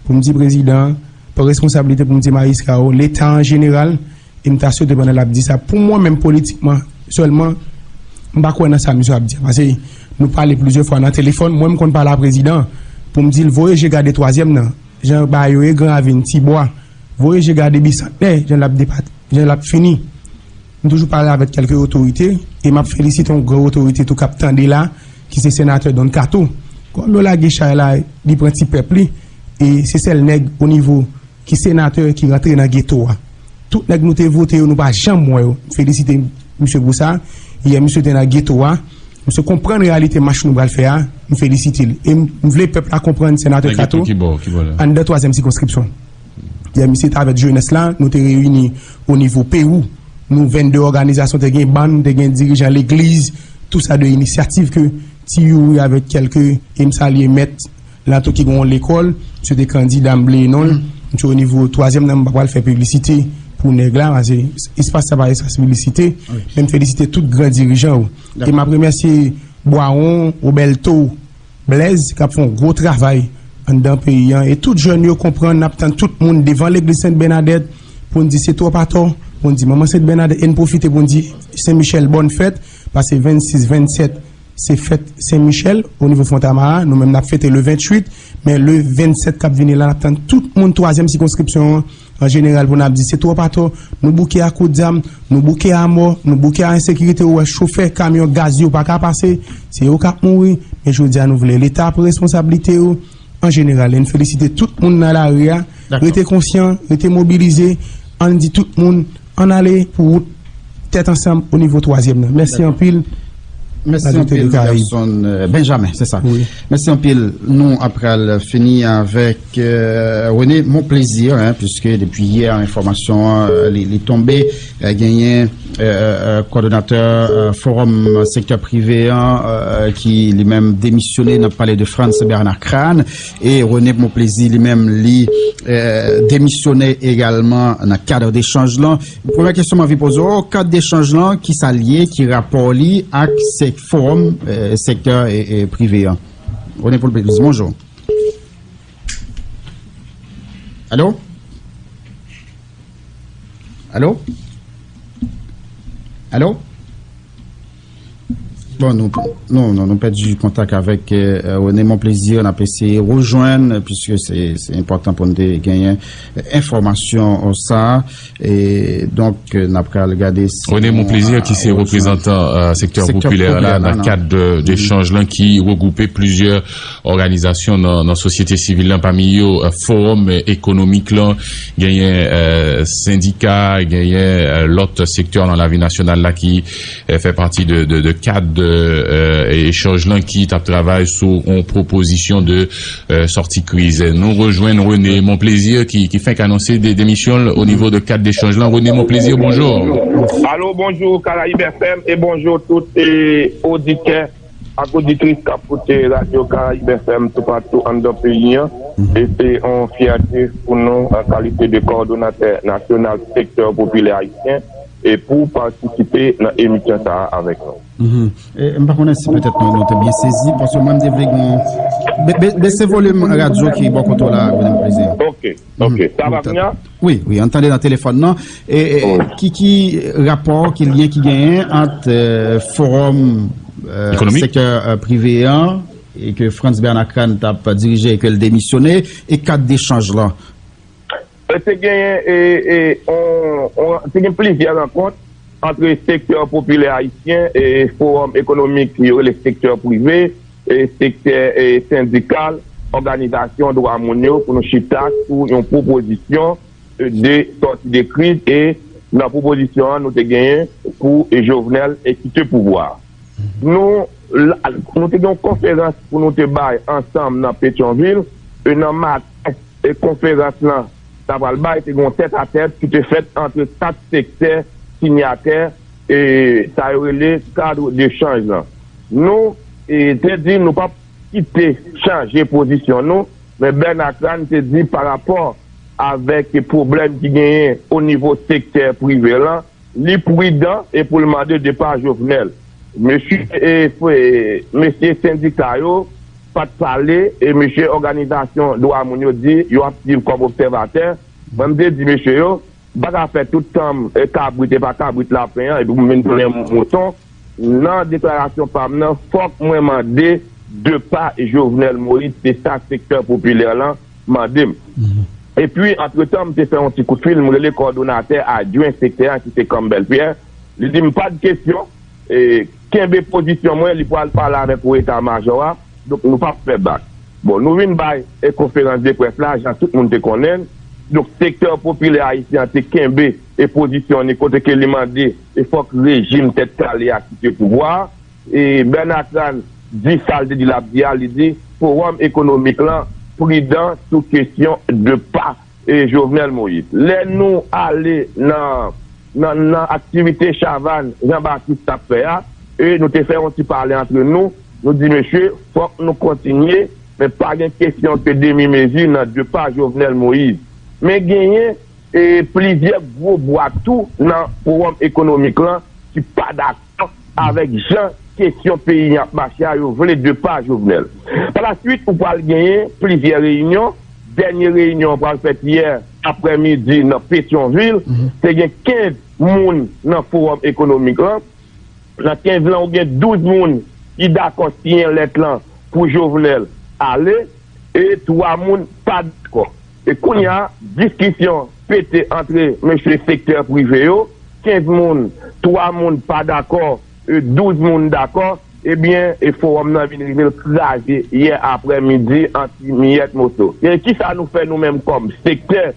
pou m di prezidan an, pran responsablite pou m di majistra yo, Leta an jeneral, e m ta swete pandan l ap di sa, pou mwen menm politikman sèlman, m pa kwè nan sa misye ap di a. Paske nou pale plizyè fwa nan telefòn, mwen m konn pale a prezidan an, pou m di l voye je gade twazyèm nan, jan bagay yo ye, Gran Ravin, Tibwa, voye je gade Bisantnè, jan l ap depat- jan l ap fini. M toujou pale avèk kèlke otorite, e m ap felisite yon gran otorite tou k ap tande la, ki se senatè Don Kato. Kòm yo lage chay la, li pran ti pèp li, e se sèl nèg o nivo ki senatè ki rantre nan geto a. Tout nèg nou te vote yo, nou pa janm wè yo. M felisite misye pou sa. Yè, misye te nan geto a. Misye konprann reyalite mach nou pral fè a. M felisite l. E m, m vle pèp la konprann senatè Kato anndan twazyèm sikonskripsyon. Yè, misye te avèk jenès la, nou te reyini o nivo Pewou. Nou vennde òganizasyon, te gen bann, te gen dirijan legliz, tou sa de inisyativ ke Ti Youri avèk kèlke, e m salye mèt la tou ki gen yon lekòl, misye te kandida, m bliye non l, misye o nivo twazyèm nan, m pa pral fè piblisite pou nèg la, paske espas sa pa espas piblisite, men m felisite tout gran dirijan yo. E m ap remèsye Bwawon, Roberto, Blaise k ap fè yon gwo travay anndan peyi an. E tout jèn yo konprann, n ap tann tout moun devan legliz Sent Bènadèt pou n di se twòp atò, pou n di Manman Sent Bènadèt, e n pwofite pou n di Sen Michèl bòn fèt, paske vennsis, vennsèt, se fèt Sen Michèl o nivo Fontamara. Nou menm n ap fete le venntuit, men le vennsèt k ap vini la, n ap tann tout moun twazyèm sikonskripsyon an, an jeneral, pou n ap di se twòp atò, nou bouke a kout zam, nou bouke a mò, nou bouke a ensekirite, ou wè chofè kamyon gaz yo pa ka pase, se yo k ap mouri, men jodi a nou vle Leta pran responsablite yo, an jeneral, e n felisite tout moun nan lari a, rete konsyan, rete mobilize, ann di tout moun, ann ale pou wout tèt ansanm o nivo twazyèm nan. Mèsi anpil. Mèsi anpil, Gerson, euh, Benjamin, se sa. Mèsi anpil. Nou ap pral fini avèk, euh, René Monplaisir, hein, puisque depi yè, enfòmasyon an, euh, li, li tonbe, euh, genyen, euh, euh, kòdonatè, euh, Fowòm Sektè Prive an, euh, ki li menm demisyone, n ap pale de Frantz Bernard Crane, e René Monplaisir li menm li, euh, demisyone egalman nan kad echanj lan. Premyè kesyon m anvi poze w, kad echanj lan, ki sa l ye, ki rapò li ak se fowòm, eh, sektè, eh, eh, prive an? René Monplaisir, bonjou. Alo? Alo? Alo? Bon, nou, non, non, nou pèdi kontak avèk, eh, René Monplaisir, n ap eseye rejwenn, piske se, se enpòtan pou n te genyen, eh, enfòmasyon sa. E donk, eh, n ap pral gade si René Monplaisir, ki se reprezantan, eh, sektè popilè la, nan kad de, de echanj lan ki regwoupe plizyè òganizasyon nan, nan sosyete sivil lan, pami yo, eh, Fowòm, eh, Ekonomik lan, genyen, eh, sendika, genyen, eh, lòt sektè nan lavi nasyonal la ki eh, fè pati de, de, de kad, eh, echanj lan ki t ap travay sou yon pwopozisyon de, eh, sòti kriz. Nou rejwenn René Monplaisir ki, ki fenk anonse de, demisyon l o nivo de kad echanj lan. René Monplaisir, bonjou. Alo, bonjou, Karayib F M, e bonjou tout, eh, oditè ak oditris k ap koute Radyo Karayib F M toupatou anndan peyi an. E se yon fyète pou nou an kalite de kòdonatè nasyonal sektè popilè ayisyen e pou patisipe nan emisyon sa a avèk nou. Mhm. E, m pa konnen si petèt nou, nou te byen sezi, paske mwen m te vle gen yon, be-, be-, bese volim radyo ki bò kote w la, René Monplaisir. Ok, ok. Sa va kounye a? Wi, wi, ann tande nan telefòn nan. E, e, ki, ki rapò, ki lyen ki genyen ant, eh, fowòm, eh, sektè, eh, prive an, e ke Frantz Bernard Crane t ap dirije e ke l demisyone, e kad dechanj lan? E te genyen, e, e, on, on, te gen plizyè rankont ant sektè popilè ayisyen e fowòm ekonomik yo rele sektè prive, e sektè, e sendikal, òganizasyon dwa moun yo pou nou chita sou yon pwopozisyon, e, de sòti de kriz e nan pwopozisyon an nou te genyen pou, e, Jovenel, e, kite pouvwa a. Nou, la, nou te gen yon konferans pou nou te bay ansanm nan Petyonvil, e nan maten e konferans lan ta pral bay, te gen yon tèt a tèt ki te fèt ant kat sektè sinyatè, e sa yo rele kad dechanj lan. Nou, e, te di nou p ap kite chanje pozisyon nou, men Bernard Crane te di pa rapò avèk pwoblèm ki genyen o nivo sektè prive lan, li pridan e pou l mande depa Jovenel. Mesye, e, e, mesye sendika yo pa t pale, e mesye òganizasyon dwa moun yo di yo ap viv kòm obsèvatè. Mwen, m te di mesye yo, m pa ka fè tout tan m, e, kabrit e pa kabrit lapen an, epi pou m vin tounen mouton. Nan deklarasyon pa m nan, fòk mwen mande depa Jovenel Moïse, se sa sektè popilè lan mande m. Epi, antretan, m te fè yon ti kout fil, m rele kòdonatè adjwen sektè a, ki se Campbell Pierre. Li di m pa de kesyon, e, kenbe pozisyon mwen, li pral pale avèk wo eta majò a, donk nou p ap fè bak. Bon, nou vin bay, e, konferans de près la, jan tout moun te konnen l. Donk, sektè popilè ayisyen an te kenbe, e, pozisyon ni kote ke li mande, e, fòk rejim tèt kale a kite pouvwa a. E Bernard Crane di sa l te di l ap di a, li di fowòm ekonomik lan pridan sou kesyon de pa, e, Jovenel Moïse. Lè nou ale nan, nan, nan aktivite Chavannes Jean Baptiste t ap fè a, e nou te fè yon ti pale antre nou, nou di mesye, fòk nou kontinye, men pa gen kesyon ke demi mezi nan depa Jovenel Moïse. Men genyen, e, plizyè gwo bwa tou nan fowòm ekonomik lan ki pa dakò avèk jan kesyon peyi a ap mache a, yo vle depa Jovenel. Palaswit, ou pral genyen plizyè reyinyon. Dènye reyinyon an pral fèt yè aprèmidi nan Petyonvil. Te gen kenz moun nan fowòm ekonomik lan. Nan kenz lan, ou gen douz moun ki dakò siyen lèt lan pou Jovenel ale, e twa moun pa dakò. E kounye a, diskisyon pete antre mesye sektè prive yo, kenz moun, twa moun pa dakò, e douz moun dakò, ebyen, e fowòm nan vin rive l kraze yè aprèmidi an ti miyèt moso. E kisa nou fè nou menm kòm sektè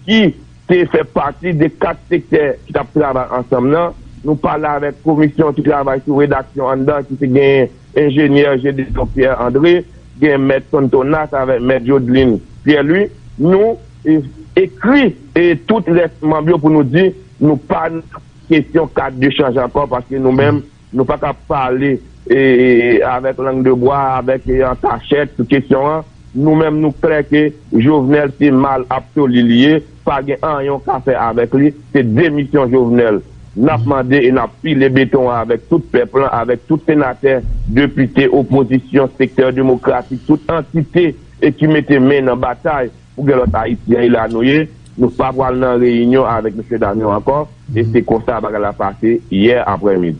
ki te fè pati de kat sektè ki t ap travay ansanm nan? Nou pale avèk komisyon ki travay sou redaksyon anndan, ki te gen enjenyè Gédéon Pierre André, gen mèt Tontonas avèk mèt Jodeline Pierre Louis. Nou, e, ekri, e, tout rès manm yo pou nou di nou pa nan kesyon kad dechanj ankò, paske nou menm, nou pa ka pale, e, e, avèk lang de bwa, avèk, e, an kachèt sou kesyon an. Nou menm, nou klè ke Jovenel se mal absoli li ye, pa gen anyen w ka fè avèk li, se demisyon Jovenel. N ap mande e n ap pile beton an avèk tout pèp lan, avèk tout senatè, depite, opozisyon, sektè demokratik, tout antite e ki mete men nan batay pou gen lòt Ayiti an, e la nou ye. Nou pa pral nan reyinyon avèk mesye dam yo ankò, e se konsa bagay la pase yè aprèmidi.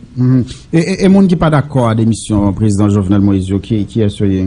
E, e, e moun ki pa dakò a demisyon prezidan Jovenel Moïse yo, ki, kiyès yo ye?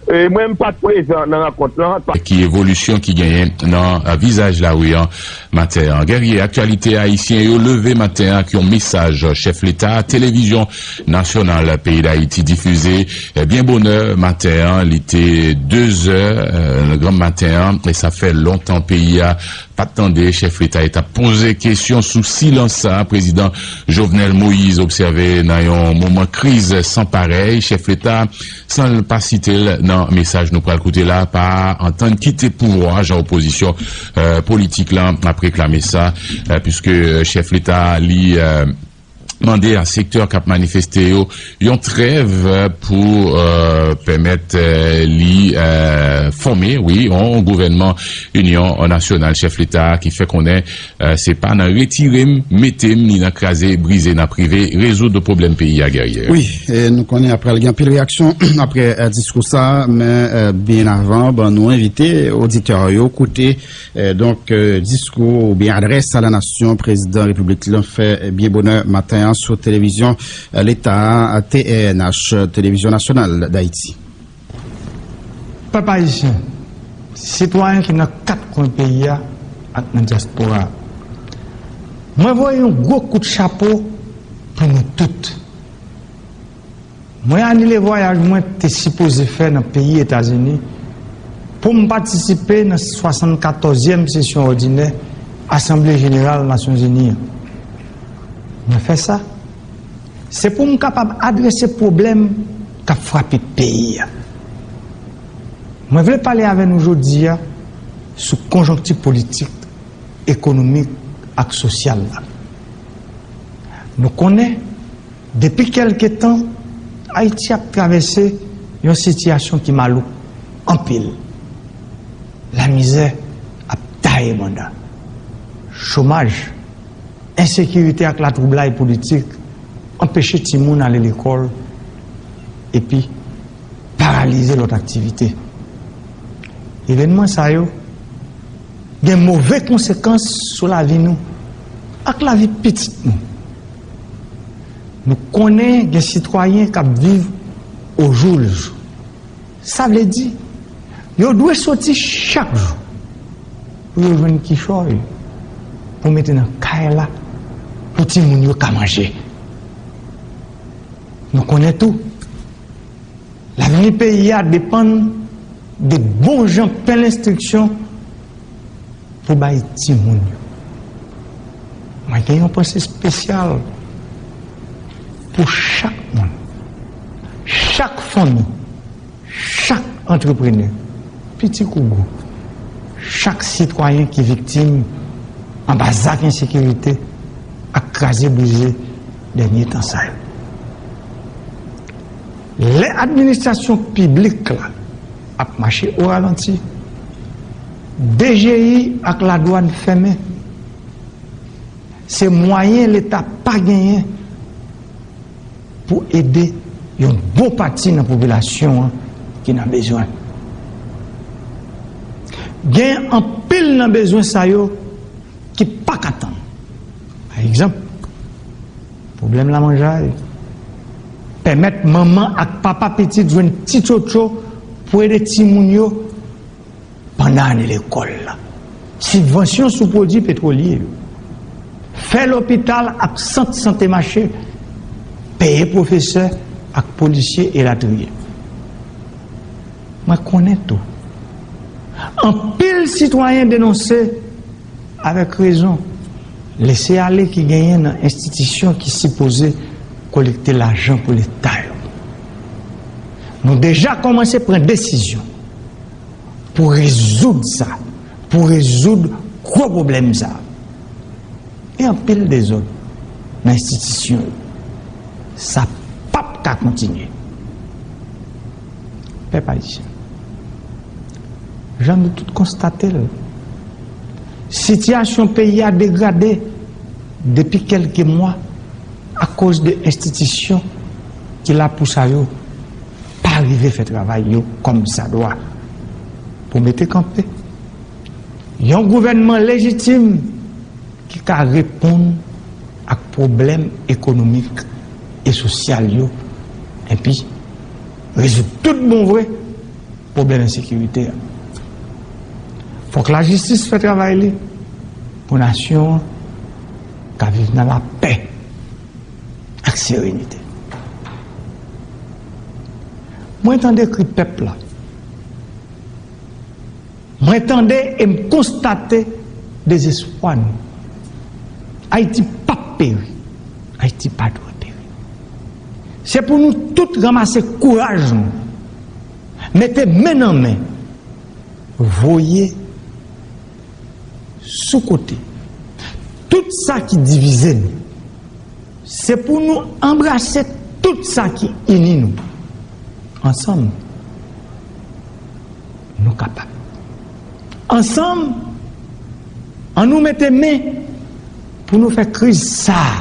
E mwen, m pa t prezan nan rankont lan. Ki evolisyon ki genyen nan, eh, vizaj lari an maten an? Guerrier, aktyalite ayisyen yo leve maten an ak yon mesaj chèf leta. Televizyon nasyonal peyi Dayiti difize, eh, byen bonè maten an. Li te de zè, eh, granm maten an, e sa fè lontan peyi a pa t tande chèf leta e t ap poze kesyon sou silans sa a. Prezidan Jovenel Moïse obsève nan yon moman kriz san parèy. Chèf leta, san l pa site l nan mesaj nou pral koute la, pa antann kite pouvwa a jan opozisyon, eh, politik lan ap reklame sa, eh, piske chèf leta li, eh, mande a sektè k ap manifeste yo yon trèv pou, euh, pèmèt, euh, li, euh, fòme, wi, yon gouvènman inyon nasyonal chèf leta a ki fè konnen, euh, se pa nan retire m, mete m, ni nan kraze, brize n ap rive rezoud pwoblèm peyi a, Guerrier. Wi, e nou konnen ap pral gen anpil reyaksyon apre, euh, diskou sa, men, euh, byen avan, ban nou envite oditè yo koute, euh, donk, euh, diskou oubyen adrès a la nasyon prezidan repiblik lan fè byen bonè maten an sou televizyon, euh, leta a, T R N H, Televizyon Nasyonal Dayiti. Pèp ayisyen, sitwayen ki nan kat kwen peyi a ak nan dyaspora a, mwen voye yon gwo kout chapo pou nou tout. Mwen anile vwayaj mwen te sipoze fè nan peyi Etazini pou m patisipe nan swasannkatòzyèm sesyon òdinè Asanble Jeneral Nasyonzini an. Mwen fè sa, se pou m kapab adrese pwoblèm k ap frape peyi a. Mwen vle pale avè nou jodi a sou konjonkti politik, ekonomik ak sosyal la. Nou konnen, depi kèlke tan, Ayiti ap travèse yon sitiyasyon ki malouk anpil. Lamizè ap taye banda. Chomaj, ensekirite ak latwoublay politik anpeche timoun ale lekòl epi paralize lòt aktivite. Evènman sa yo gen move konsekans sou lavi nou ak lavi pitit nou. Nou konnen gen sitwayen k ap viv ojoulejou. Sa vle di, yo dwe soti chak jou pou yo jwenn kichòy pou mete nan kay la pou timoun yo ka manje. Nou konnen tou, lavni peyi a depann de bon jan pen lenstriksyon pou bay timoun yo. Mwen gen yon panse espesyal pou chak moun, chak fanmi, chak antreprenè, piti kou gwo, chak sitwayen ki viktim anba zak ensekirite ak kraze brize dènye tan sa yo. Lè administrasyon piblik la ap mache o ralanti, D G I ak ladwàn fèmen, se mwayen Leta pa genyen pou ede yon bon pati nan popilasyon an ki nan bezwen. Gen anpil nan bezwen sa yo ki pa ka tann. Pa egzanp, pwoblèm lamanjay, pèmèt manman ak papa pitit jwenn ti tchotcho pou ede timoun yo pandan ane lekòl la, sibvansyon sou pwodui petwolye yo, fè lopital ak sant sante mache, peye pwofesè ak polisye elatriye. Mwen konnen tou, anpil sitwayen denonse avèk rezon lese ale ki genyen nan enstitisyon ki sipoze kolekte lajan pou Leta yo. Nou deja kòmanse pran desizyon pou rezoud sa, pou rezoud gwo pwoblèm sa. Gen anpil dezòd nan enstitisyon yo. Sa p ap ka kontinye. Pèp ayisyen, jan nou tout konstate l, sitiyasyon peyi a degrade depi kèlke mwa akoz de enstitisyon ki la pou sa yo pa rive fè travay yo kòmsadwa pou mete kanpe yon gouvènman lejitim ki ka reponn ak pwoblèm ekonomik e sosyal yo, epi rezoud tout bon vre pwoblèm ensekirite a. Fòk lajistis fè travay li pou nasyon an ka viv nan lapè ak serenite. Mwen tande kri pèp la. Mwen tande e m konstate dezespwa nou. Ayiti p ap peri. Ayiti pa dwe peri. Se pou nou tout ranmase kouraj nou, mete men nan men, voye sou kote tout sa ki divize nou, Se pou nou anbrase tout sa ki ini nou. Ansanm, nou kapab. Ansanm, ann nou mete men pou nou fè kriz sa a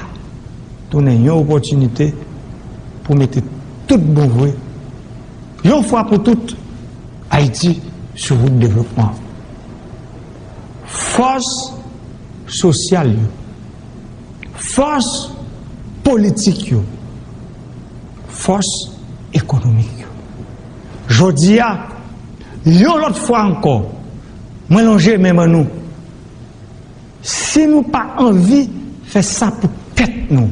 tounen yon opòtinite pou mete tout bon vre, yon fwa pou tout, Ayiti sou wout devlopman. Fòs sosyal yo, fòs politik yo, fòs ekonomik yo. Jodi a, yon lòt fwa ankò, mwen lonje men ban nou. Si nou pa anvi fè sa pou tèt nou,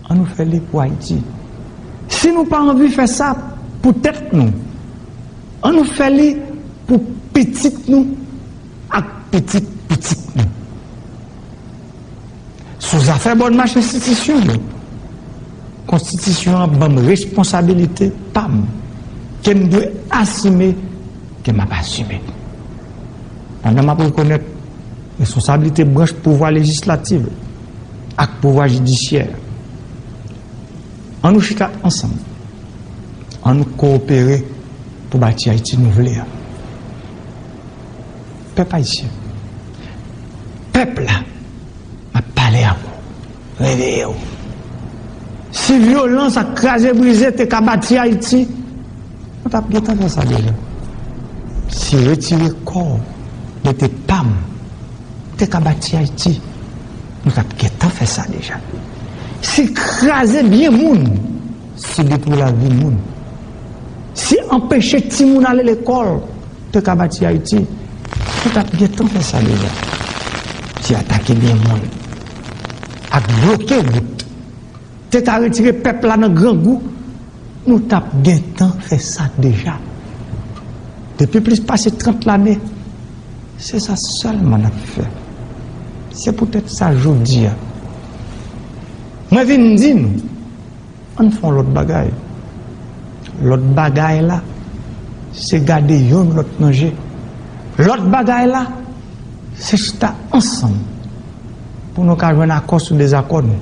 ann nou fè li pou Ayiti. Si nou pa anvi fè sa pou tèt nou, ann nou fè li pou pitit nou ak pitit pitit nou. Sou zafè bòn mach enstitisyon yo, Konstitisyon an ban m responsabilite pa m ke m dwe asime, ke m ap asime. Pandan m ap rekonèt responsablite branch pouvwa lejislatif ak pouvwa jidisyè, ann nou chita ansanm, ann nou kowopere pou bati Ayiti nou vle a. Pèp ayisyen, pèp la, m ap pale ak ou, reveye w. Si vyolans ak kraze brize te ka bati Ayiti, nou t ap gentan fè sa deja. Si retire kò w, mete pa m, te ka bati Ayiti, nou t ap gentan fè sa deja. Si kraze byen moun, si detwi lavi moun, si anpeche timoun ale lekòl te ka bati Ayiti, nou t ap gentan fè sa deja. Si atake byen moun ak bloke wout te ka retire pèp la nan grangou, nou t ap gentan fè sa deja. Depi plis pase trant lane, se sa sèlman n ap fè. Se poutèt sa jodi a, mwen vin di nou, ann fè yon lòt bagay. Lòt bagay la, se gade youn lòt nan je. Lòt bagay la, se chita ansanm pou nou ka jwenn akò sou dezakò nou.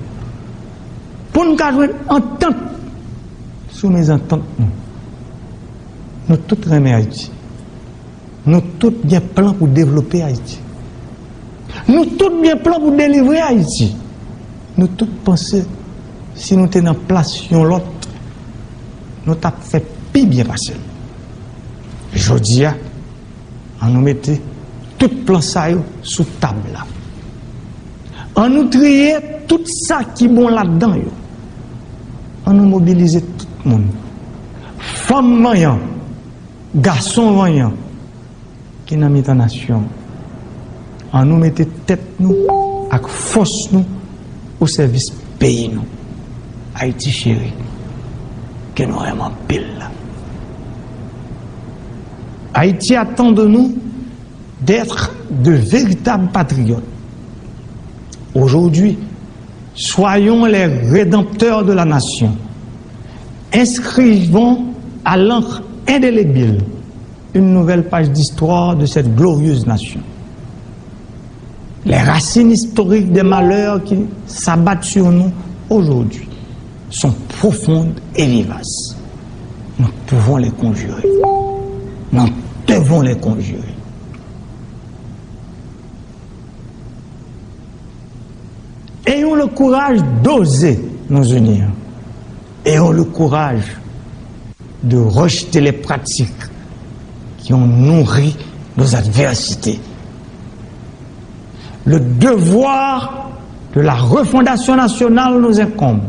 Pou n ka jwenn antant sou mezantant nou. Nou tout renmen Ayiti. Nou tout gen plan pou devlope Ayiti. Nou tout gen plan pou delivre Ayiti. Nou tout panse si nou te nan plas yon lòt, nou t ap fè pi byen pase l. Jodi a, ann nou mete tout plan sa yo sou tab la. Ann nou triye tout sa ki bon ladan yo. Ann nou mobilize tout moun. Fanm vanyan, gason vanyan ki nan mitan nasyon an. Ann nou mete tèt nou ak fòs nou o sèvis peyi nou, Ayiti cheri, ke nou renmen anpil la. Haïti attend de nous d'être de véritables patriotes. Aujourd'hui, soyons les rédempteurs de la nation. Inscrivons à l'encre indélébile une nouvelle page d'histoire de cette glorieuse nation. Les racines historiques des malheurs qui s'abattent sur nous aujourd'hui sont profondes et vivaces. Nous pouvons les conjurer. Nous devons les conjurer. Ayons le courage d'oser nous unir. Ayons le courage de rejeter les pratiques qui ont nourri nos adversités. Le devoir de la refondation nationale nous incombe.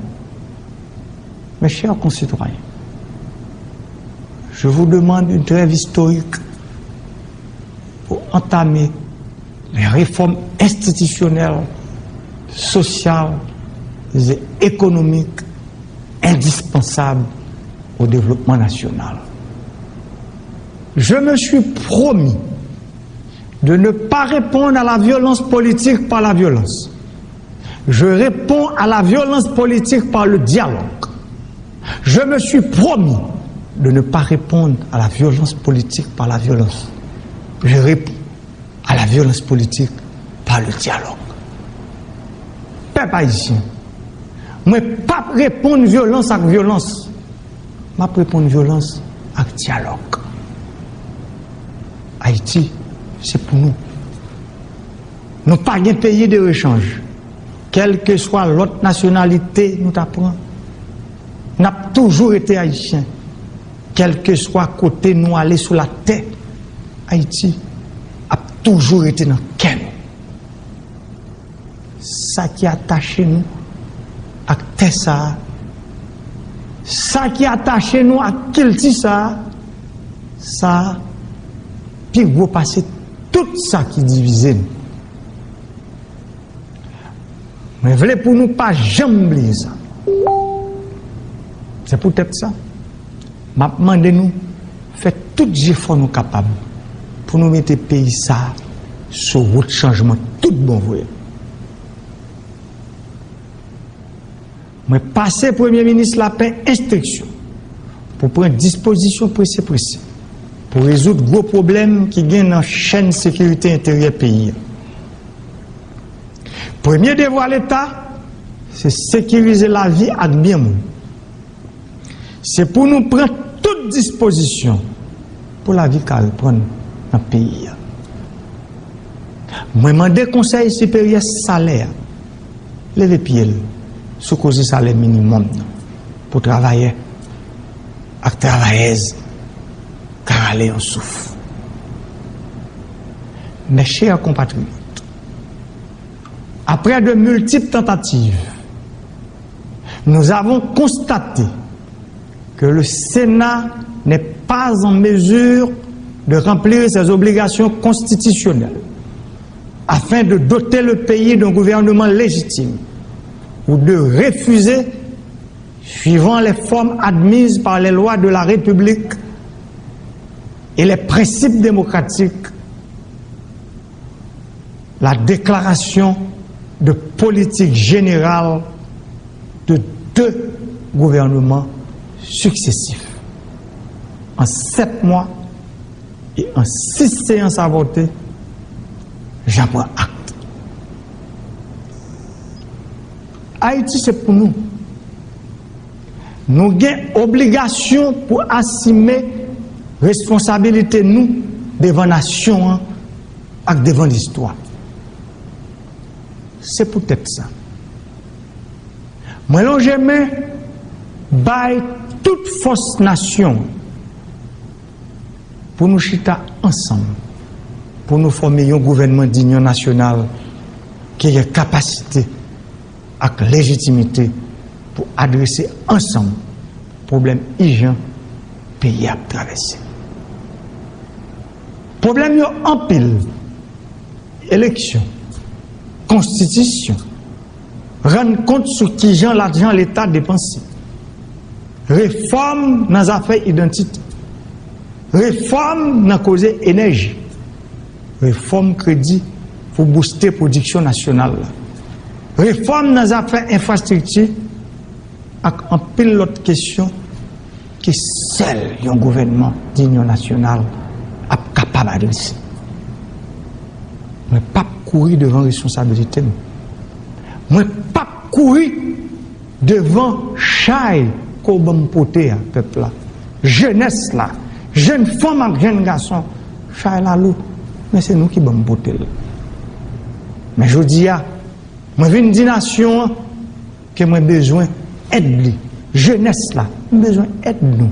Mes chers concitoyens, je vous demande une trêve historique pour entamer les réformes institutionnelles, sociales et économiques indispensables au développement national. Je me suis promis de ne pas répondre à la violence politique par la violence. Je réponds à la violence politique par le dialogue. Je me suis promis de ne pas répondre à la violence politique par la violence. Je réponds à la violence politique par le dialogue. Pèp ayisyen, mwen p ap reponn vyolans ak vyolans. M ap reponn vyolans ak dyalòg. Ayiti, se pou nou. Nou pa gen peyi de rechanj. Kèlkeswa lòt nasyonalite nou ta pran, n ap toujou rete ayisyen. Kèlkeswa kote nou ale sou latè, Ayiti ap toujou rete nan kè nou. Sa ki atache nou ak tè sa a, sa ki atache nou ak kilti sa a, sa a pi gwo pase tout sa ki divize nou. Mwen vle pou nou pa janm bliye sa. Se poutèt sa, m ap mande nou fè tout jefò nou kapab pou nou mete peyi sa a sou wout chanjman tout bon vre. Mwen pase Premye Minis Lapen enstriksyon pou pran dispozisyon prese prese pou rezoud gwo pwoblèm ki gen nan chèn sekirite enteryè peyi a. Premye devwa Leta, se sekirize lavi ak byen moun. Se pou nou pran tout dispozisyon pou lavi ka reprann nan peyi a. Mwen mande Konsèy Siperyè Salè a leve pye l sou koze salè minimòm nan pou travayè ak travayèz ka rale yon souf. Mes chers compatriotes, après de multiples tentatives, nous avons constaté que le Sénat n'est pas en mesure de remplir ses obligations constitutionnelles afin de doter le pays d'un gouvernement légitime ou de refuser, suivant les formes admises par les lois de la République et les principes démocratiques, la déclaration de politique générale de deux gouvernements successifs. En sept mois et en six séances avortées, j'en prends acte. Ayiti se pou nou. Nou gen obligasyon pou asime responsabilite nou devan nasyon an ak devan listwa. Se poutèt sa, mwen lonje men bay tout fòs nasyon an pou nou chita ansanm, pou nou fòme yon gouvènman dinyon nasyonal ki gen kapasite ak lejitimite pou adrese ansanm pwoblèm ijan peyi a ap travèse. Pwoblèm yo anpil: eleksyon, konstitisyon, rann kont sou kijan lajan Leta depanse, refòm nan zafè idantite, refòm nan koze enèji, refòm kredi pou bouste pwodiksyon nasyonal la, refòm nan zafè enfrastrikti ak anpil lòt kesyon ke sèl yon gouvènman dinyon nasyonal ap kapab adrese. Mwen p ap kouri devan responsabilite m. Mwen p ap kouri devan chay ke w ban m pote a, pèp la, jenès la, jèn fanm ak jèn gason. Chay la lou, men se nou ki ban m pote l. Men jodi a, mwen vin di nasyon an ke mwen bezwen èd li. Jenès la, m bezwen èd nou.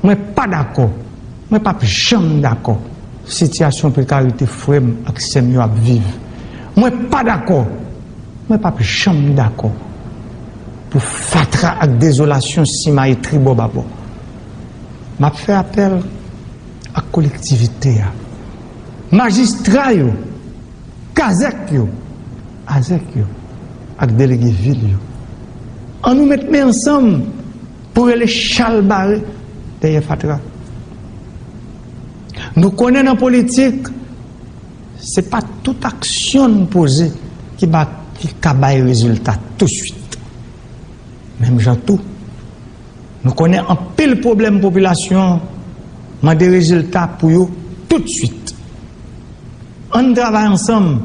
Mwen pa dakò, mwen p ap janm dakò sitiyasyon prekarite frè m ak sè m yo ap viv. Mwen pa dakò, mwen p ap janm dakò pou fatra ak dezolasyon simaye tribò babò. M ap fè apèl ak kolektivite a, majistra yo, kazèk yo, azèk yo, ak delege vil yo. Ann nou met men ansanm pou rele chalbare dèyè fatra. Nou konnen nan politik, se pa tout aksyon n poze ki ba, ki ka bay rezilta touswit. Menm jan tou, nou konnen anpil pwoblèm popilasyon an mande rezilta pou yo toutswit. Ann travay ansanm,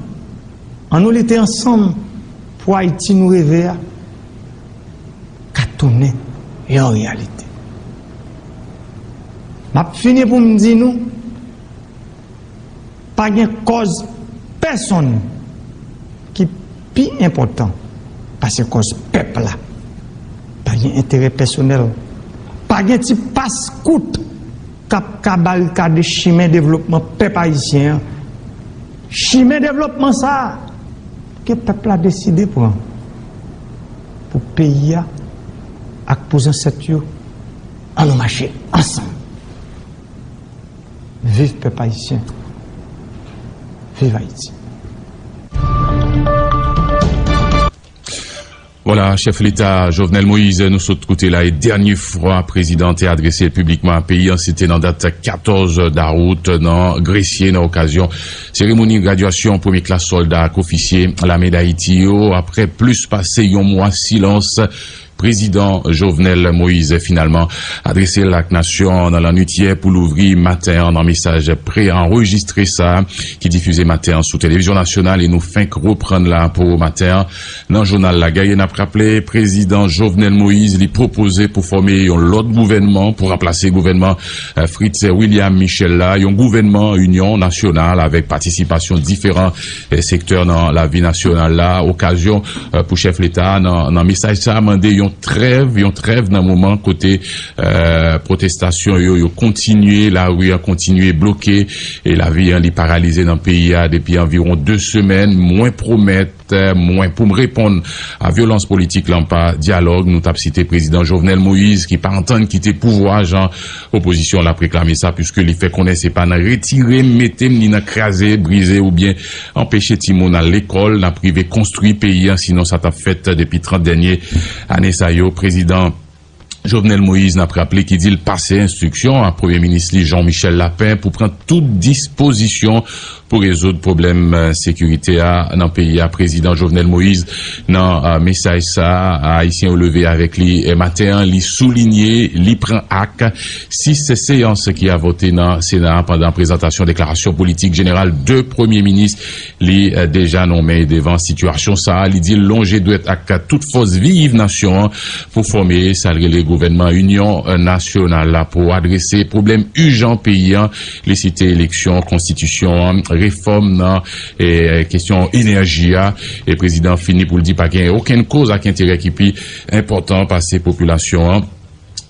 ann nou lite ansanm pou Ayiti nou reve a ka tounen yon reyalite. M ap fini pou m di nou, pa gen kòz pèsonn ki pi enpòtan pase kòz pèp la. Pa gen enterè pèsonèl, pa gen ti pas kout k ap ka barikade chimen devlopman pèp ayisyen an. Chimen devlopman sa a ke pèp la deside pran pou peyi a ak pou zansèt yo. Ann nou mache ansanm. Viv pèp ayisyen. Viv Ayiti. Vwala, chèf leta Jovenel Moïse, nou sot koute la, e dènye fwa prezidan te adrese l piblikman a peyi an, se te nan dat katòz dawout nan Gresye, nan okazyon seremoni gradyasyon premye klas sòlda ak ofisye lame Dayiti yo. Apre plis pase yon mwa silans, prezidan Jovenel Moïse finalman adrese l ak nasyon an nan lannwit yè pou louvri maten an nan mesaj pre-anrejistre sa a ki difize maten an sou televizyon nasyonal e nou fenk reprann la pou maten an. Nan jounal la, Guerrier, n ap raple, prezidan Jovenel Moïse li pwopoze pou fòme yon lòt gouvènman pou ranplase gouvènman, eh, Fritz William Michel la, yon gouvènman inyon nasyonal avèk patisipasyon diferan, eh, sektè nan lavi nasyonal la. Okazyon, eh, pou chèf leta a nan, nan mesaj sa a mande yon trèv, yon trèv nan moman kote, eh, pwotestasyon yo, yo kontinye, lari an kontinye bloke, e lavi an li paralize nan peyi a depi anviwon de semèn. Mwen pwomèt, eh, mwen pou m reponn a vyolans politik lan pa dyalòg. Nou t ap site prezidan Jovenel Moïse ki pa antann kite pouvwa jan opozisyon l ap reklame sa, piske li fè konnen se pa nan retire m, mete m, ni nan kraze, brize oubyen anpeche timoun al lekòl n ap rive konstwi peyi an, sinon sa t ap fèt depi trant dènye ane sa yo. Prezidan Jovenel Moïse, n ap raple, ki di l pase enstriksyon a Premye Minis li Jean Michel Lapin pou pran tout dispozisyon pou rezoud pwoblèm, eh, sekirite a nan peyi a. Prezidan Jovenel Moïse, nan, eh, mesaj sa a, Ayisyen yo leve avèk li, eh, maten an, li soulinye, li pran ak sis seyans ki avòte nan Sena a pandan prezantasyon deklarasyon politik jeneral de Premye Minis li, eh, deja nonmen. Devan sitiyasyon sa a, li di l lonje dwèt ak tout fòs viv nasyon an pou fòme sa l rele gouvènman inyon, eh, nasyonal la pou adrese pwoblèm ijan peyi an. Li site eleksyon, konstitisyon an, refòm nan, eh, kesyon enèji a. E prezidan fini pou l di pa gen okenn koz ak enterè ki pi enpòtan pase popilasyon an.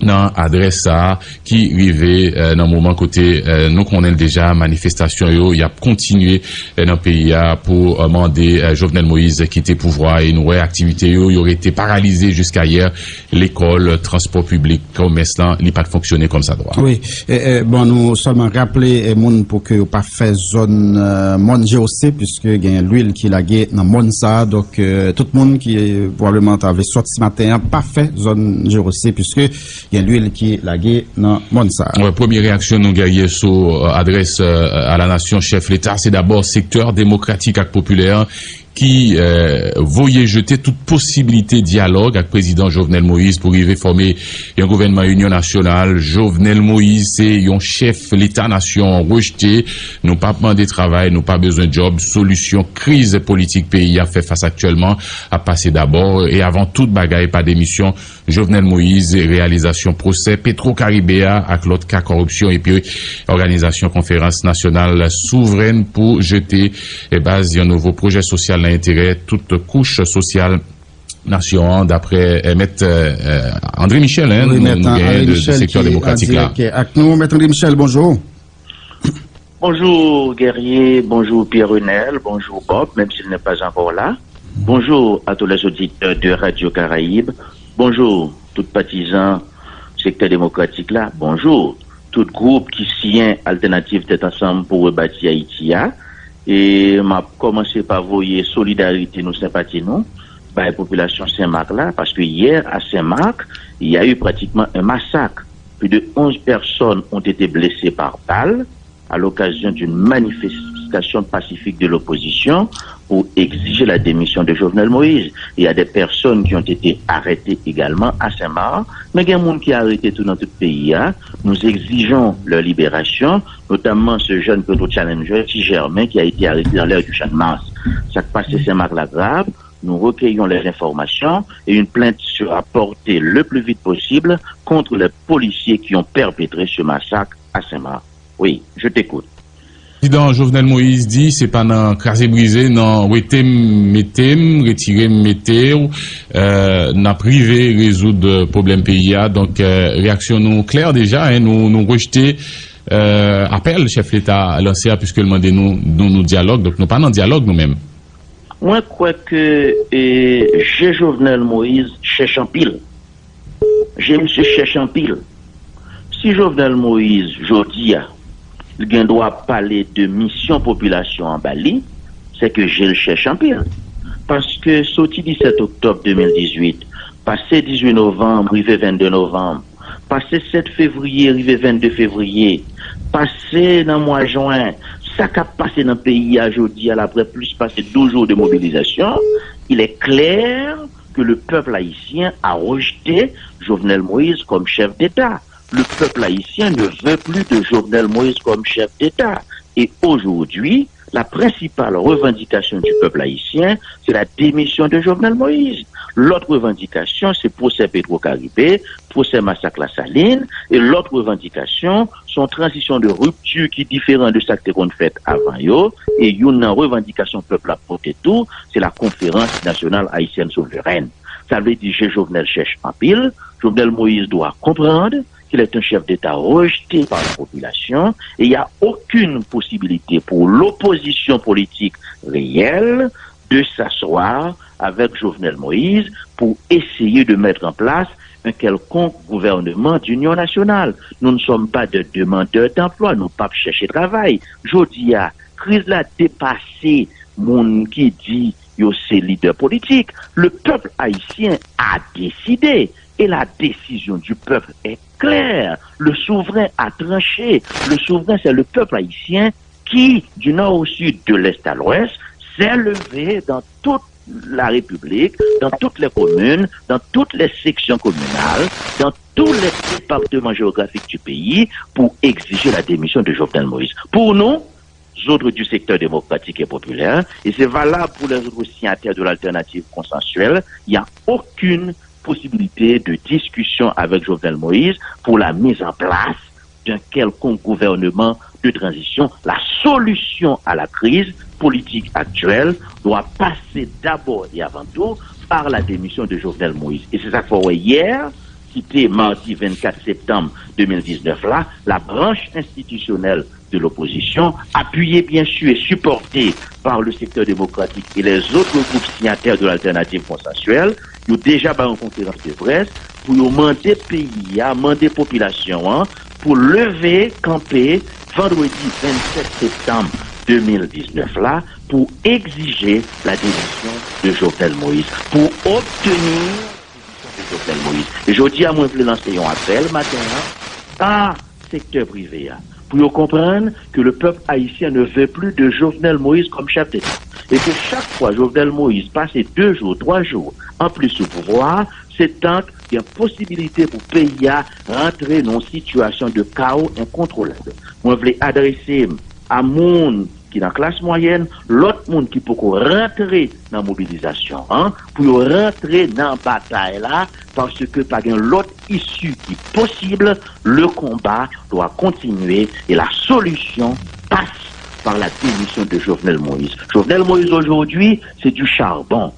Nan adrès sa a ki rive, eh, nan moman kote, eh, nou konnen l deja, manifestasyon yo, y ap kontinye, eh, nan peyi a pou, eh, mande, eh, Jovenel Moïse kite pouvwa a. E nou wè aktivite yo, yo rete paralize jiska yè. Lekòl, transpò piblik, komès lan, li pa t fonksyone kòmsadwa. Wi, eh, eh, bon, nou sèlman raple, eh, moun pou ke yo pa fè zòn, eh, mòn G O C, piske gen lwil ki lage nan mòn sa a. Donk, eh, tout moun ki, eh, pwobableman ta vle sòti maten an, pa fè zòn G O C, piske gen lwil ki lage nan mòn sa a. Wè, premye reyaksyon nou genyen sou, eh, adrès, eh, a la nasyon chèf leta, se dabò sektè demokratik ak popilè an ki, eh, voye jete tout posibilite dyalòg ak prezidan Jovenel Moïse pou rive fòme yon gouvènman inyon nasyonal. Jovenel Moïse se yon chèf leta nasyon an rejte. Nou p ap mande travay, nou pa bezwen djòb. Solisyon kriz politik peyi a fè fas aktyèlman ap pase dabò e avan tout bagay pa demisyon Jovenel Moïse, reyalizasyon pwosè Petro Karibe a ak lòt ka kòripsyon, epi òganizasyon konferans nasyonal souvrèn pou jete, eh, baz yon nouvo pwojè sosyal nan enterè tout kouch sosyal nasyon an, daprè, eh, mèt, eh, André Michel, hein, nou genyen de, de sektè demokratik la. Wi, mèt André Michel ki an dirèk ak nou. Mèt André Michel, bonjou. Bonjour Guerrier, bonjour Pierre Renel, bonjour Bob, même s'il n'est pas encore là. Bonjour à tous les auditeurs de Radio Caraïbe. Bonjour tout patizan sektè demokratik la. Bonjou tout gwoup ki siyen Altènativ Tèt Ansanm pou Rebati Ayiti a. E m ap kòmanse pa voye solidarite nou, senpati nou bay popilasyon Sen Mak la, paske yè a Sen Mak, il y a eu pratiquement un massacre. Plus de onze personnes ont été blessées par balle à l'occasion d'une manifestation pacifique de l'opposition pour exiger la démission de Jovenel Moïse. Il y a des personnes qui ont été arrêtées également à Saint-Marc, men gen moun ki arete tou nan tout peyi a. Nous exigeons leur libération, notamment ce jeune Petro Challenger, Ti Germain, qui a été arrêté dans l'aire du Champ de Mars. Sa k pase Sen Mak la grav. Nous recueillons les informations et une plainte sera portée le plus vite possible contre les policiers qui ont perpétré ce massacre à Saint-Marc. Oui, je t'écoute. Prezidan Jovenel Moïse di se pa nan kraze brize, nan wete m, mete m, retire m, mete w, euh, n ap rive rezoud, euh, pwoblèm peyi a. Donk, euh, reyaksyon nou klè deja, en, nou, nou rejte, euh, apèl chèf leta lanse a, piske l mande nou, nou, nou dyalòg. Donk, nou pa nan dyalòg nou menm. Mwen kwè ke, e, je Jovenel Moïse chèch anpil. Je misye chèch anpil. Si Jovenel Moïse, jodi a, li gen dwa pale de misyon popilasyon an ba li, se ke je l chèch anpil. Paske soti disèt oktòb de mil dizuit, pase dizuit novanm, rive vennde novanm, pase sèt fevriye, rive vennde fevriye, pase nan mwa jen, sa k ap pase nan peyi a jodi a, l apre plis pase douz jou de mobilizasyon, il est clair que le peuple haïtien a rejeté Jovenel Moïse comme chef d'État. Le peuple haïtien ne veut plus de Jovenel Moïse comme chef d'État. Et aujourd'hui, la principale revendication du peuple haïtien, c'est la démission de Jovenel Moïse. L'autre revendication, c'est procès Petro-Caribe, procès massacre La Saline, et l'autre revendication, se yon tranzisyon de ripti ki diferan de sa k te konn fèt avan yo, e youn nan revandikasyon pèp la pote tou, se la Conférence Nationale Haïtienne Souveraine. Sa vle di, je Jovenel chèch anpil, Jovenel Moïse doit comprendre qu'il est un chef d'État rejeté par la population et il n'y a aucune possibilité pour l'opposition politique réelle de s'asseoir avec Jovenel Moïse pour essayer de mettre en place un quelconque gouvernement d'union nationale. Nous ne sommes pas des demandeurs d'emploi, nou p ap chèche travay. Jodi a, kriz la depase moun ki di yo se lidè politik. Le peuple haïtien a décidé et la décision du peuple est claire. Le souverain a tranché. Le souverain, c'est le peuple haïtien qui, du nord au sud, de l'est à l'ouest, s'est levé dans toute la République, dans toutes les communes, dans toutes les sections communales, dans tous les départements géographiques du pays pour exiger la démission de Jovenel Moïse. Pour nous, autres du secteur démocratique et populaire, et c'est valable pour les autres signataires de l'alternative consensuelle, il n'y a aucune possibilité de discussion avec Jovenel Moïse pour la mise en place d'un quelconque gouvernement de transition. La solution à la crise politique actuelle doit passer d'abord et avant tout par la démission de Jovenel Moïse. Et c'est ça qu'il faut voir hier, qui était mardi vingt-quatre septembre deux mille dix-neuf là, la branche institutionnelle de l'opposition, appuyée bien sûr et supportée par le secteur démocratique et les autres groupes signataires de l'alternative consensuelle, yo deja bay yon konferans de près pou yo mande peyi a, mande popilasyon an pou leve kanpe vandredi vennsèt septanm de mil diznèf la pou egzije la demisyon de Jovenel Moïse, pou obtenir de Jovenel Moïse. E jodi a, mwen vle lanse yon apèl maten an a sektè prive a pou yo konprann ke le peuple haïtien ne veut plus de Jovenel Moïse comme chef d'État. E ke chak fwa Jovenel Moïse pase de jou, twa jou anplis sou pouvwa a, se tank gen posibilite pou peyi a rantre nan yon sitiyasyon de kawo enkontwolab. Mwen vle adrese m a moun ki nan klas mwayèn, lòt moun ki poko rantre nan mobilizasyon an, pou yo rantre nan batay la, paske pa gen lòt isi ki posib. Le combat doit continuer et la solution passe par la démission de Jovenel Moïse. Jovenel Moïse aujourd'hui, c'est du charbon.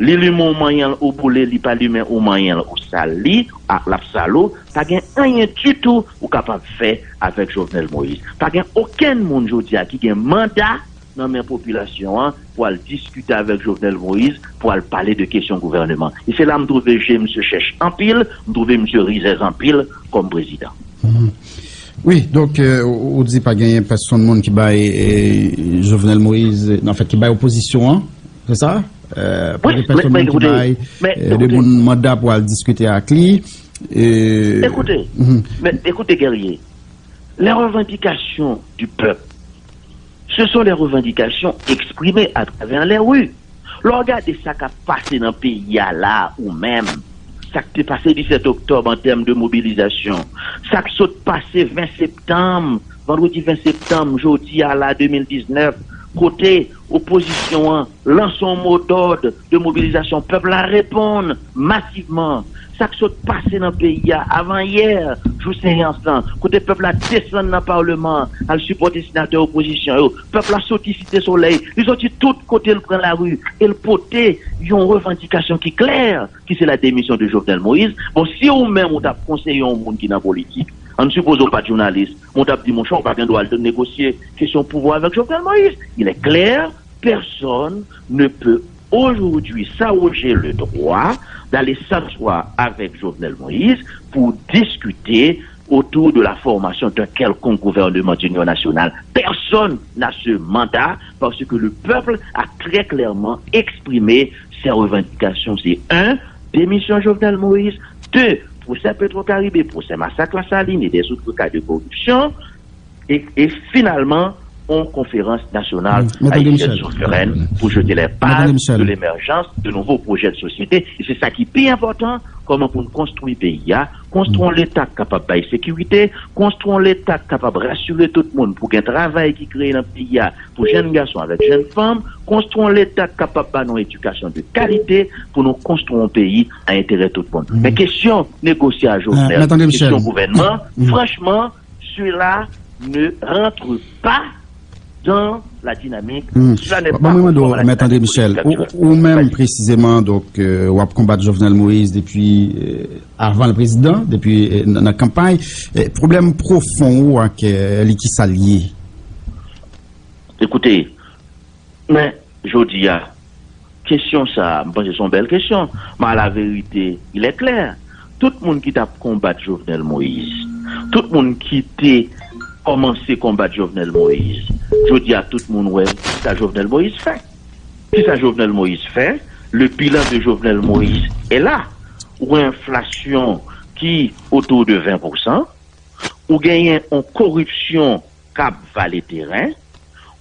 Li limen ou manyen l ou boule, li pa limen ou manyen l ou sal li, a, l ap sal ou. Pa gen anyen ditou ou kapab fè avèk Jovenel Moïse. Pa gen okenn moun jodi a ki gen manda nan men popilasyon an pou al diskite avèk Jovenel Moïse, pou al pale de kesyon gouvèneman. E se la m twouve je misye chèch anpil, m twouve misye rizèz anpil kòm prezidan. Mhm. Wi, donk, euh, ou, ou di pa genyen pèsonn moun ki bay, eh, Jovenel Moïse, anfèt, ki bay opozisyon an, se sa? Euh, pa gen pèsonn moun ki bay, eh, de moun manda pou al diskite ak li. Ekoute, men ekoute, Guerrier, les revendications du peuple, ce sont les revendications exprimées à travers les rues. Lè w gade sa k ap pase nan peyi a la, ou menm, sa k te pase disèt oktòb an tèm de mobilizasyon, sa k sot pase ven septanm, vandredi ven septanm, jodi a la, de mil diznèf, Kote opozisyon an lanse yon modòd de mobilizasyon, pèp la reponn masivman. Sa k sot pase nan peyi a avan yè, jou seyans lan, kote pèp la desann nan palman an, al sipòte senatè opozisyon yo, pèp la soti Site Solèy, li soti tout kote, l pran lari e l pote yon revandikasyon ki klè, ki se la demisyon de Jovenel Moïse. Bon, si ou menm ou t ap konseye yon moun ki nan politik, ann sipoze ou pa t jounalis, men w t ap di, monchè, ou pa gen dwa al negosye kesyon pouvwa avèk Jovenel Moïse. Il est clair, personne ne peut aujourd'hui s'arroger le droit d'aller s'asseoir avec Jovenel Moïse pour discuter autour de la formation d'un quelconque gouvernement d'union nationale. Personne n'a ce mandat parce que le peuple a très clairement exprimé ses revendications. C'est un, démission Jovenel Moïse. Deux, procès Petro-Caribe, procès masak Lasalin et des autres cas de corruption. Et, et finalement, une conférence nationale haïtienne souveraine pour jeter les bases de l'émergence de nouveaux projets de société. Et c'est ça qui est important, comment pour nous construire pays, hein, construire un Leta capable de sécurité, construire un Leta capable de rassurer tout le monde pour un travail qui crée dans le pays, hein, pour jeunes garçons avec jeunes femmes, construire un Leta capable de nous éducation de qualité pour nous construire un pays à intérêt tout le monde. Mais question négocier à Jovenel, question gouvernement, franchement, cela ne rentre pas dans la dynamique. Cela n'est pas conforme à la dynamique politique actuelle. Ou menm presizeman, donk, euh, w ap konbat Jovenel Moïse depi, euh, avan l prezidan, depi, euh, nan, nan kanpay. Eh, pwoblèm pwofon ou ak, euh, li, ki sa l ye? Ekoute, men jodi a, kesyon sa a, m panse se yon bèl kesyon. Men a la verite, il est clair. Tout moun ki t ap konbat Jovenel Moïse, tout moun ki te kòmanse konbat Jovenel Moïse, jodi a, tout moun wè ki sa Jovenel Moïse fè. Ki sa Jovenel Moïse fè? Le bilan de Jovenel Moïse est là. Ou gen enflasyon ki otou de ven pousan, ou genyen yon koripsyon k ap vale teren,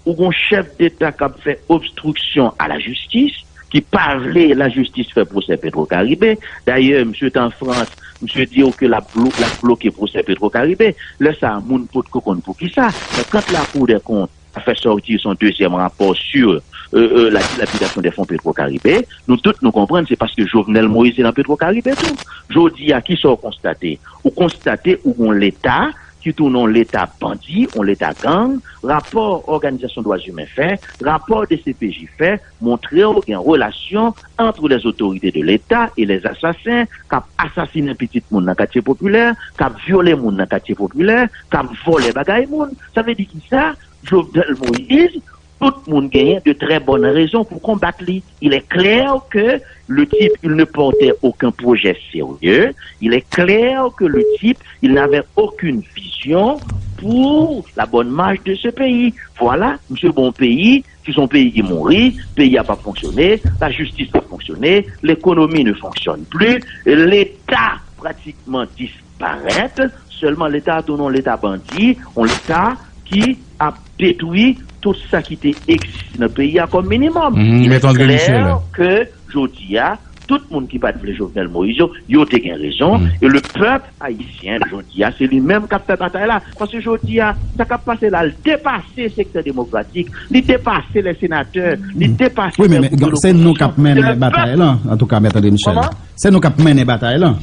ou gon chèf deta k ap fè obstriksyon a lajistis, ki pa vle lajistis fè pwosè Petro Karibe. Dayè, misye te an Frans, misye di yo ke l ap blo-, l ap bloke pwosè Petro Karibe. Lè sa a, moun potko konn poukisa. Men quand la Cour des comptes a fè sòti son dezyèm rapò sur, euh, euh, la dilapidasyon dè fon Petro Karibe, nou tout nou konprann se paske Jovenel Moïse te nan Petro Karibe tou. Jodi a, kisa w konstate? Ou konstate ou gon Leta ki tounen yon Leta bandi, yon Leta gang. Rapò òganizasyon dwa imen fè, rapò D C P J fè, montre w gen relasyon entre les autorités de l'État et les assassins k ap asasinen pitit moun nan katye popilè, k ap vyole moun nan katye popilè, k ap vòlè bagay moun. Sa vle di kisa? Jovenel Moïse, tout moun genyen de très bonnes raisons pour combattre li. Il est clair que le type, il ne portait aucun projet sérieux. Il est clair que le type, il n'avait aucune vision pour la bonne marche de ce pays. Voilà, misye bon peyi, si se yon peyi ki mouri, peyi a p ap fonksyone, lajistis p ap fonksyone, lekonomi ne fonctionne plus, Leta pratikman disparèt, sèlman Leta a tounen yon Leta bandi, yon Leta ki ap detwi tout sa ki te egziste nan peyi a kòm minimòm. Mhm, il est clair que jodi a, tout moun ki pa t vle Jovenel Moïse yo, yo te gen rezon, e le pèp ayisyen, jodi a, se li menm k ap fè batay la. Paske jodi a, sa k ap pase la, l depase sektè demokratik, li depase lè senatè, li depase lè gwoup de lopozisyon. Wi, men, men se nou k ap mennen batay la, antouka, Mèt André Michel. Kòman? Se nou k ap mennen batay la.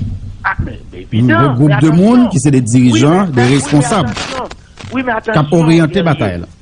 Ah, men, men evidan, men atansyon. Yon gwoup de moun ki se de dirijan, de responsab, k ap oryante batay la.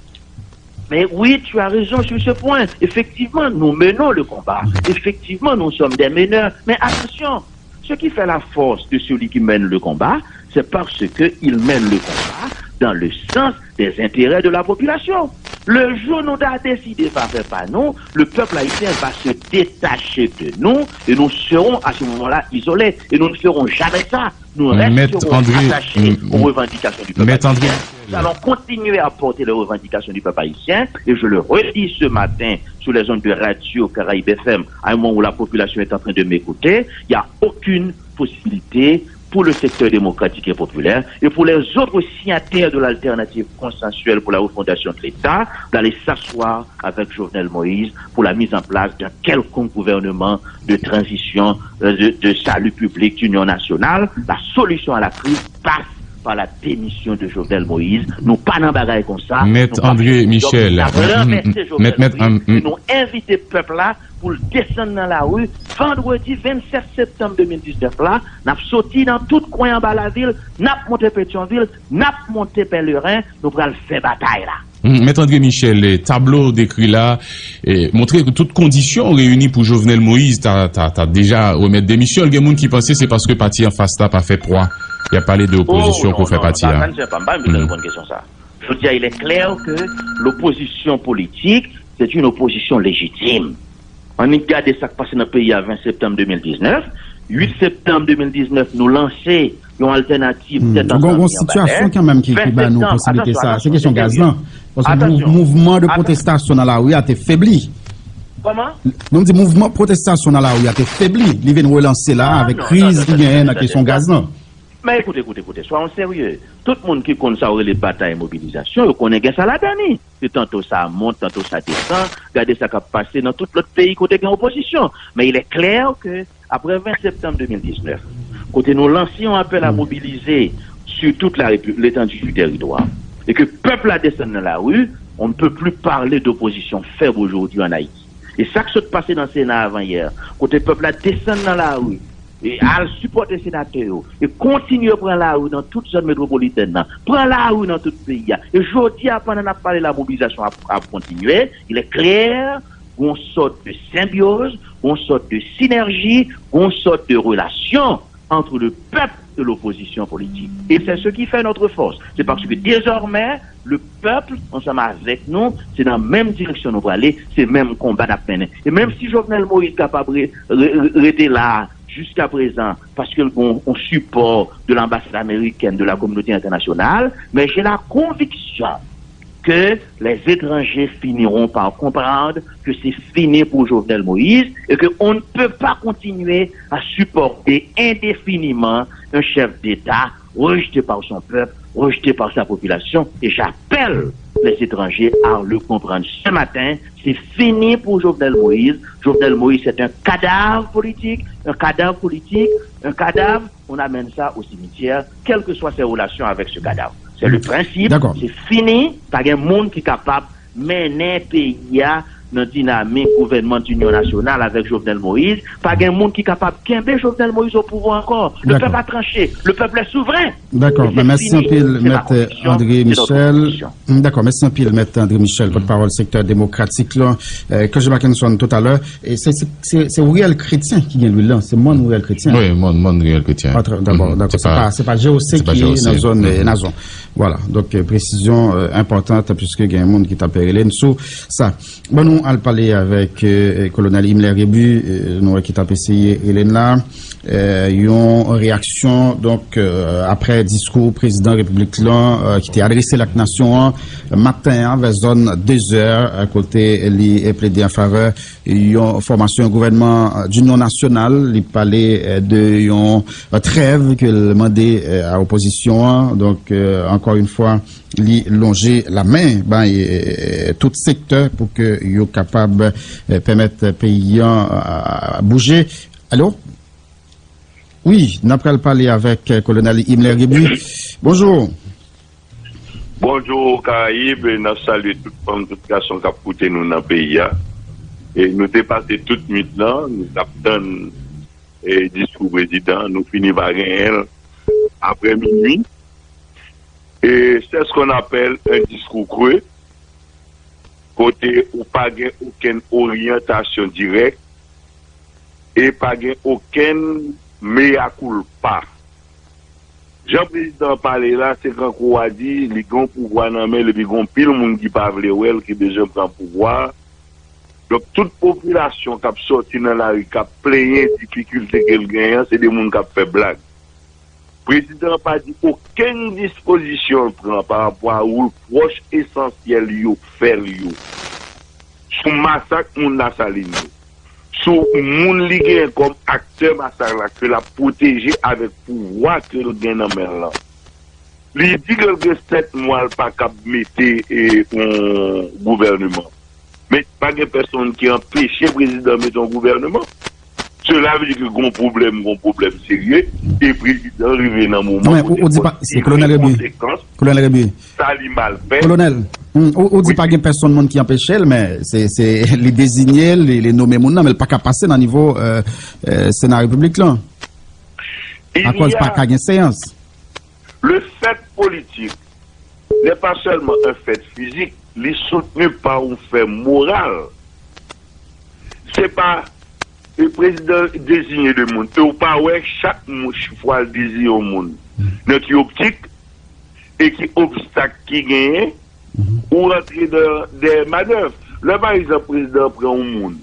Mais oui, tu as raison sur ce point. Effectivement, nous menons le combat. Effectivement, nous sommes des meneurs. Mais attention, ce qui fait la force de celui qui mène le combat, c'est parce qu'il mène le combat dans le sens des intérêts de la population. Le jour nou ta deside pa fè pa nou, le peuple haïtien va se détacher de nous et nous serons à ce moment-là isolés. Et nous ne ferons jamais ça. Nous resterons attachés aux revendications du peuple haïtien. Nous allons continuer à porter les revendications du peuple haïtien. Et je le redis ce matin sur les ondes de Radio Caraïbe F M, à un moment où la population est en train de m'écouter, il n'y a aucune possibilité pour le secteur démocratique et populaire et pour les autres signataires de l'alternative consensuelle pour la refondation de l'État d'aller s'asseoir avec Jovenel Moïse pour la mise en place d'un quelconque gouvernement de transition, euh, de, de salut public, d'union nationale. La solution à la crise passe par la démission de Jovenel Moïse. Nou pa nan bagay konsa. Mèt André Michel, n ap ranvèse Jovenel Moïse. E nou envite pèp la pou l desann nan lari vandredi vennsèt septanm de mil diznèf la. N ap soti nan tout kwen anba lavil, n ap monte Petyonvil, n ap monte Pèleren, nou pral fè batay la. Mèt André Michel, tablo w dekri la montre ke tout kondisyon reyini pou Jovenel Moïse ta deja remèt demisyon l. Gen moun ki panse se paske pati anfas la pa fè pwa. Y ap pale de opozisyon pou fè pati a. Jodi a, il est clair que l'opposition politique, c'est une opposition légitime. Annik gade sa k pase nan peyi a ven septanm de mil diznèf. Uit septanm de mil diznèf, nou lanse yon altènativ tèt ansanm, pye anba tè. Gon sitiyasyon kanmenm ki ba nou posiblite sa. Se kesyon gaz lan. Paske mouvman de pwotestasyon nan lari a te febli. Kòman? Non, m di mouvman pwotestasyon nan lari a te febli. Li vin relanse la avèk kriz ki genyen nan kesyon gaz lan. Men ekoute, ekoute, ekoute, soyons sérieux. Tout moun ki konn sa yo rele batay mobilizasyon, yo konnen gen sa ladan li. Se tanto sa mont, tanto sa desann. Gade sa k ap pase nan tout lòt peyi kote gen opozisyon. Men il est clair que après ven septanm de mil diznèf, kote nou lanse yon apèl a mobilize sur toute la Répu- l'étendue du territoire, e ke pèp la desann nan lari, on ne peut plus parler d'opposition faible aujourd'hui en Haïti. E sa k sot pase nan Sena avan yè, kote pèp la desann nan lari, e al sipòte senatè yo, e kontinye pran lari nan tout zòn metwopolitèn nan, pran lari nan tout peyi a. E jodi a, pandan n ap pale la, mobilizasyon ap, ap kontinye. Il est clair, gon sòt de symbiose, gon sòt de synergie, gon sòt de relation entre le peuple et l'opposition politique. Et c'est ce qui fait notre force. C'est parce que désormais, le peuple, ansanm avèk nou, se nan menm direksyon nou prale, se menm konba n ap mennen. E menm si Jovenel Moïse kapab re- re- re- rete la jiska prezan, paske l gon yon sipò de l'ambassade américaine, de la communauté internationale, mais j'ai la conviction que les étrangers finiront par comprendre que c'est fini pour Jovenel Moïse et que on ne peut pas continuer à supporter indéfiniment un chef d'État rejeté par son peuple, rejeté par sa population. Et j'appelle les étrangers à le comprendre ce matin. C'est fini pour Jovenel Moïse. Jovenel Moïse, c'est un cadavre politique, un cadavre politique, un cadavre. On amène ça au cimetière, quelles que soient ses relations avec ce cadavre. C'est le principe, c'est fini, pa gen moun ki kapab mennen peyi a nan dinamik gouvènman d'inyon nasyonal avèk Jovenel Moïse, pa gen moun ki kapab kenbe Jovenel Moïse au pouvoir encore. Le peuple a tranché, le peuple est souverain. Dakò, men mèsi anpil, Mèt André Michel. Dakò, mèsi anpil, Mèt André Michel, pòtpawòl sektè demokratik la, ke Jean Mackenson toutalè. E se, se, se, se Ouriel Chrétien ki gen lwil lan, se mòn Ouriel Chrétien. Wi, mòn, mòn Ouriel Chrétien. Dakò, dakò. Se pa, se pa G O C ki nan zòn Nazon. Vwala. Donk, presizyon enpòtan, piske gen moun ki t ap rele n sou sa. Bon, nou al pale avèk Kolonèl Himmler Rébu, nou wè ki t ap eseye rele n la. Yon reyaksyon, donk, aprè diskou prezidan repiblik lan ki te adrese l ak nasyon an maten an, vè zòn dezè, kote li plede an favè yon fòmasyon yon gouvènman d'inyon nasyonal. Li pale de yon trèv ke l mande a opozisyon an. Donk, ankò yon fwa, li lonje lamen bay tout sektè pou ke yo kapab pèmèt peyi an bouje. Alo? Wi, n ap pral pale avèk Kolonèl Himmler Rébu. Bonjou. Bonjou Karayib, n ap salye tout fanm, tout gason k ap koute nou nan peyi a. E nou te pase tout nwit lan, nou t ap tann diskou prezidan, nou fini pa genyen l aprè minui. E c'est ce qu'on appelle un discours creux, kote ou pa gen okenn oryantasyon dirèk e pa gen okenn mea culpa. Jan prezidan an pale la, se kankou w a di li gen yon pouvwa nan men l epi gen yon pil moun ki pa vle wè l, ki bezwen pran pouvwa a. Donk, tout popilasyon k ap sòti nan lari, k ap plenyen difikilte ke l genyen an, se de moun k ap fè blag. Prezidan an pa di okenn dispozisyon l pran pa rapò a repwòch esansyèl yo fè l yo sou masak moun Lasalin yo, sou moun li genyen kòm aktè masak la ke l ap pwoteje avèk pouvwa ke l gen nan men l lan. Li di ke l gen sèt mwa l pa kab mete yon gouvèneman. Men pa gen pèsonn ki anpeche prezidan mete yon gouvèneman. Sela vle di ke gon pwoblèm, gon pwoblèm serye, e prezidan rive nan moman kote fòk li tire konsekans, Kolonèl Rebu, sa li mal fè. Kolonèl, hmm, ou, ou di pa gen pèsonn moun ki anpeche l, men se, se li deziye l, li, li nome moun nan, men l pa ka pase nan nivo euh, euh, Sena Repiblik lan. Akòz pa ka gen seyans. Le fait politique n'est pas seulement un fait physique, li soutenu pa yon fè moral. Se pa e prezidan deziye de moun. E w pa wè chak mouch fwa l deziye yon moun. Nan ki optik e ki obstak ki genyen, ou rantre nan de manèv. Lè pa egzanp prezidan pran yon moun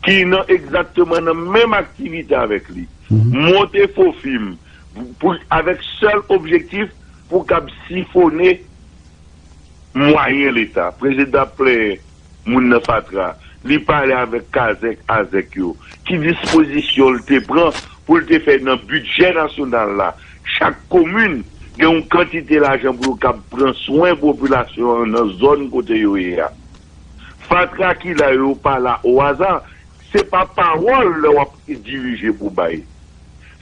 ki nan egzakteman nan menm aktivite avèk li, monte fo fim pou avèk sèl objektif pou kab sifone mwayen leta. Prezidan plenyen moun nan fatra, li pale avèk kazèk azèk yo. Ki dispozisyon l te pran pou l te fè nan bidjè nasyonal la? Chak komin gen yon kantite lajan pou yo kab pran swen popilasyon an nan zòn kote yo ye a. Fatra ki la yo pa la o aza. Se pa pawòl lè w ap dirije pou bay.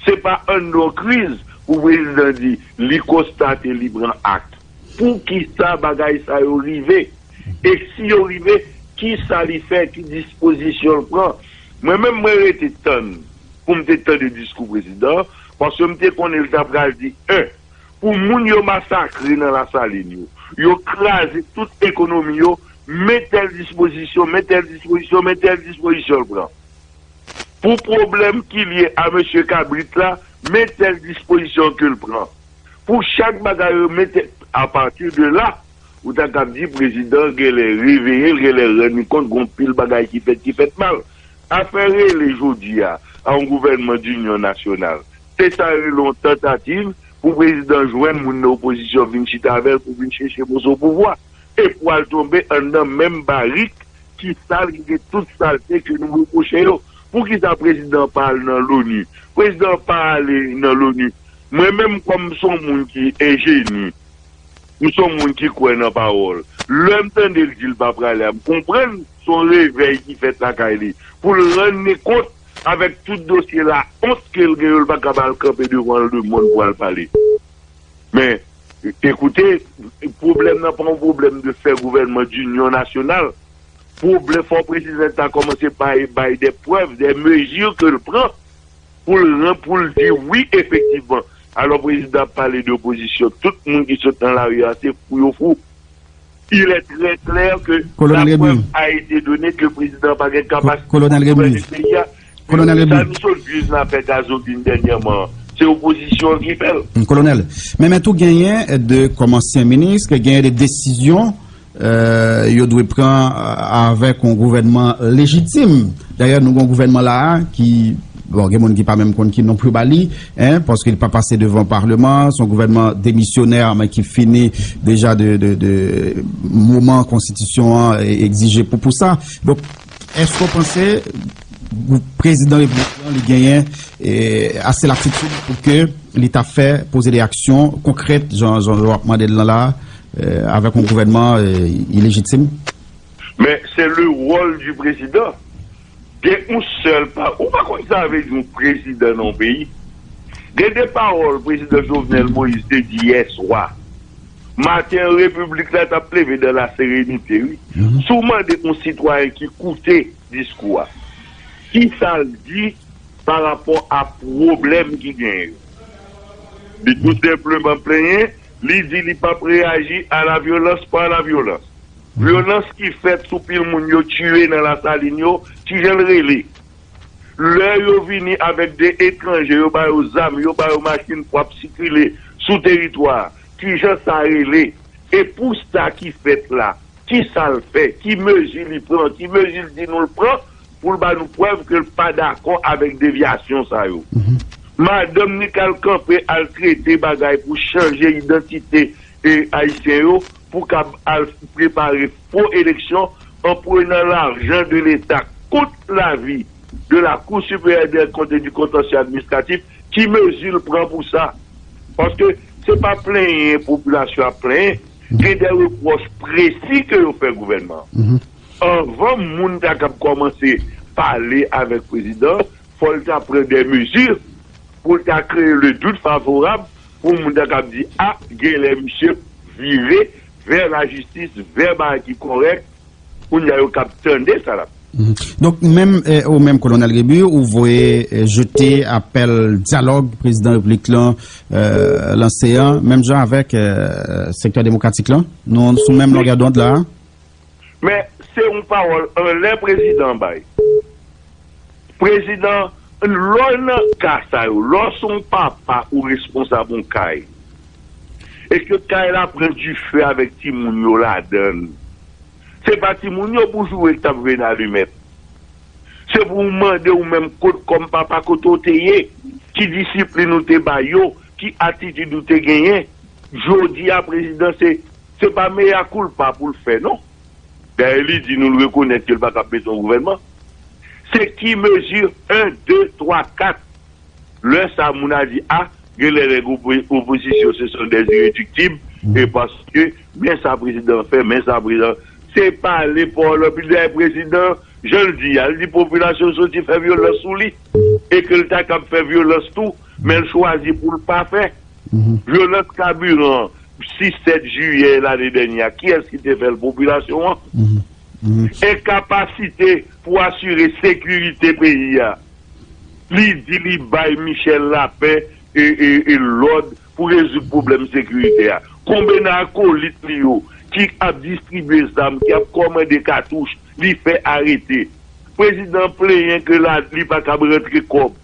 Se pa anndan kriz pou prezidan di li konstate, li pran ak. Poukisa bagay sa yo rive? E si yo rive, kisa li fè, ki dispozisyon l pran? Mwen menm mwen rete tann pou m te tande diskou prezidan an, paske m te konnen l ta pral di en, pou moun yo masakre nan Lasalin yo, yo kraze tout ekonomi yo, men tèl dispozisyon, men tèl dispozisyon, men tèl dispozisyon l pran. Pou pwoblèm ki lye a mesye Kabrit la, men tèl dispozisyon ke l pran. Pou chak bagay yo, men tèl, apati de la, ou ta kab di prezidan genlè reveye l, genlè rann li kont gon pil bagay ki fèt ki fèt mal. Afè rele jodi a a yon gouvènman dinyon nasyonal, se sa yo rele yon tantativ pou prezidan jwenn moun nan opozisyon vin chita avè l pou vin chèche moso pouvwa. E pou al tonbe anndan menm barik ki sal, ki gen tout salte ke nou repwoche yo. Poukisa prezidan pa al nan loni? Prezidan pa ale nan loni. Mwen menm kòm m se yon moun ki enjeni, m se yon moun ki kwè nan pawòl. Lè m tande l di l pa prale a, m konprann se yon revèy ki fèt lakay li pou l rann li kont avèk tout dosye lawont ke l gen yo, l pa kab al kanpe devan lemonn pou al pale. Men, ekoute, pwoblèm nan pa yon pwoblèm de fè gouvènman dinyon nasyonal. Pwoblèm, fò prezidan ta kòmanse bay, bay de prèv, de mezi ke l pran pou l, pou l di wi, efektivman. Alò, prezidan ap pale de opozisyon. Tout moun ki sot nan lari a, se fou yo fou. Il est très clair que la preuve a été donnée que prezidan pa gen kapasite pou gouvène peyi a. Sa nou sot viv nan afè gazolin dènyèman an, se opozisyon an ki fè l. Kolonèl, men, men tou genyen de, kòm ansyen minis, ke genyen de desizyon euh, yo dwe pran euh, avèk yon gouvènman lejitim. Dayè, nou gen yon gouvènman la a ki, bon, gen moun ki pa menm konn ki non pou yo ba li, en, paske li pa pase devan palman, se yon gouvènman demisyonè, men ki fini deja de, de, de moman konstitisyon an egzije pou, pou sa. Donk, èske w panse prezidan repiblik lan li genyen eh, ase latitid pou ke li ta fè poze de aksyon konkrèt, jan, jan w ap mande l lan la, eh, avèk yon gouvènman eh, ilejitim? Men se le rôle du président. Gen yon sèl pa, ou pa konn sa vle di yon prezidan nan yon peyi? Gen de pawòl prezidan Jovenel Moïse te di yè swa. Maten an, repiblik la t ap leve dans la sérénité, wi. Si w mande yon sitwayen ki koute diskou a, kisa l di pa rapò a pwoblèm ki genyen yo? Li tou senpleman plenyen, li di li p ap reyaji à la violence par la violence. Vyolans ki fèt sou pil moun yo tiye nan Lasalin yo, kijan l rele? Lè yo vini avèk de etranje, yo ba yo zam, yo ba yo machin pou ap sikile sou teritwa a, kijan sa rele? E pou sa ki fèt la, kisa l fè? Ki mezi li pran? Ki mezi l di nou l pran pou l ba nou prèv ke l pa dakò avèk devyasyon sa yo? Madanm ni k al kanpe, al trete bagay pou chanje idantite e ayisyen yo pou kab al prepare fo eleksyon an prenan lajan de Leta kont lavi de la Cour supérieure des comptes et du contentieux administratif. Ki mezi l pran pou sa? Paske se pa plenyen popilasyon ap plenyen, gen de repwòch presi ke yo fè gouvènman an. Anvan moun ta kab kòmanse pale avèk prezidan, fò l ta pran de mezi pou l ta kreye le dout favorab pou moun ta kab di, a, genlè misye vire vè lajistis, vè bagay ki kòrèk, kounye a yo kab tande sa l ap. Donk, menm, eh, ou menm, Kolonèl Rébu, ou voye, eh, jete apèl dyalòg prezidan repiblik lan, eh, lanse an, menm jan avèk, eh, sektè demokratik lan? Nou sou menm longè dond la? Men, se yon pawòl anlè prezidan bay. Prezidan, lè w nan ka sa yo, lè w se yon papa ou responsab yon kay, e ke kay la pran dife avèk timoun yo ladan l, se pa timoun yo pou joure k t ap jwe nan alimèt. Se pou w mande ou menm kot, kòm papa, kote w te ye, ki disiplin ou te ba yo, ki atitid ou te genyen. Jodi a, prezidan, se, se pa mea culpa pou l fè, non. Dayè, li di nou l rekonèt ke l pa kab mete yon gouvènman. Se ki mezi en, de, twa, kat? Lè sa, moun a di, a, genlè nèg opo- opozisyon se sont des irréductibles, e paske, men sa prezidan fè, men sa prezidan. Se pale pa w lòt, pi dayè prezidan, jan l di a, l di popilasyon soti fè vyolans sou li, e ke l ta kab fè vyolans tou, men l chwazi pou l pa fè. Vyolans kabiran, sis, sèt jiyè lane dènyè a, kiyès ki te fè l? Popilasyon an. Enkapasite pou asire sekirite peyi a. Li di li bay Michel Lapin e, e, e lòd pou rezoud pwoblèm sekirite a. Konbyen nan akolit li yo ki ap distribye zam, ki ap kòmande katouch, li fè arete? Prezidan plenyen ke la, li pa kab rantre kòb.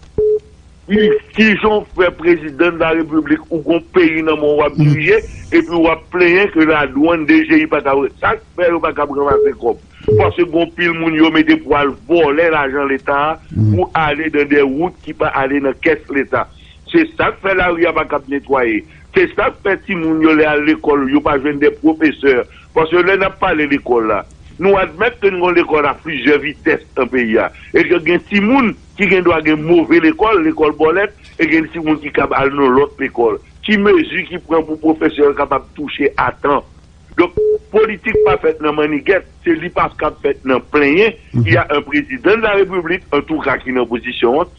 Ki jan w fè prezidan de la repiblik, ou gon peyi nan men w ap dirije, epi w ap plenyen ke ladwann, D G I pa kab, sa k fè yo pa kab ranmase kòb? Paske gon pil moun yo mete pou al vòlè lajan leta a pou ale nan de wout ki pa ale nan kès leta. Se sa k fè lari a pa kab netwaye. Se sa k fè timoun yo lè al lekòl yo pa jwenn de pwofesè. Paske lè n ap pale lekòl la, nou admèt ke n gon lekòl a plizyè vitès nan peyi a, e ke gen timoun ki gen dwa gen move lekòl, lekòl bòlèt, e gen timoun ki kab al nan lòt lekòl. Ki mezi ki pran pou pwofesè yo kapab touche a tan? Donk, politik pa fèt nan mannigèt, se li pa kab fèt nan plenyen. Il y a un président de la République, antouka ki nan pozisyon an,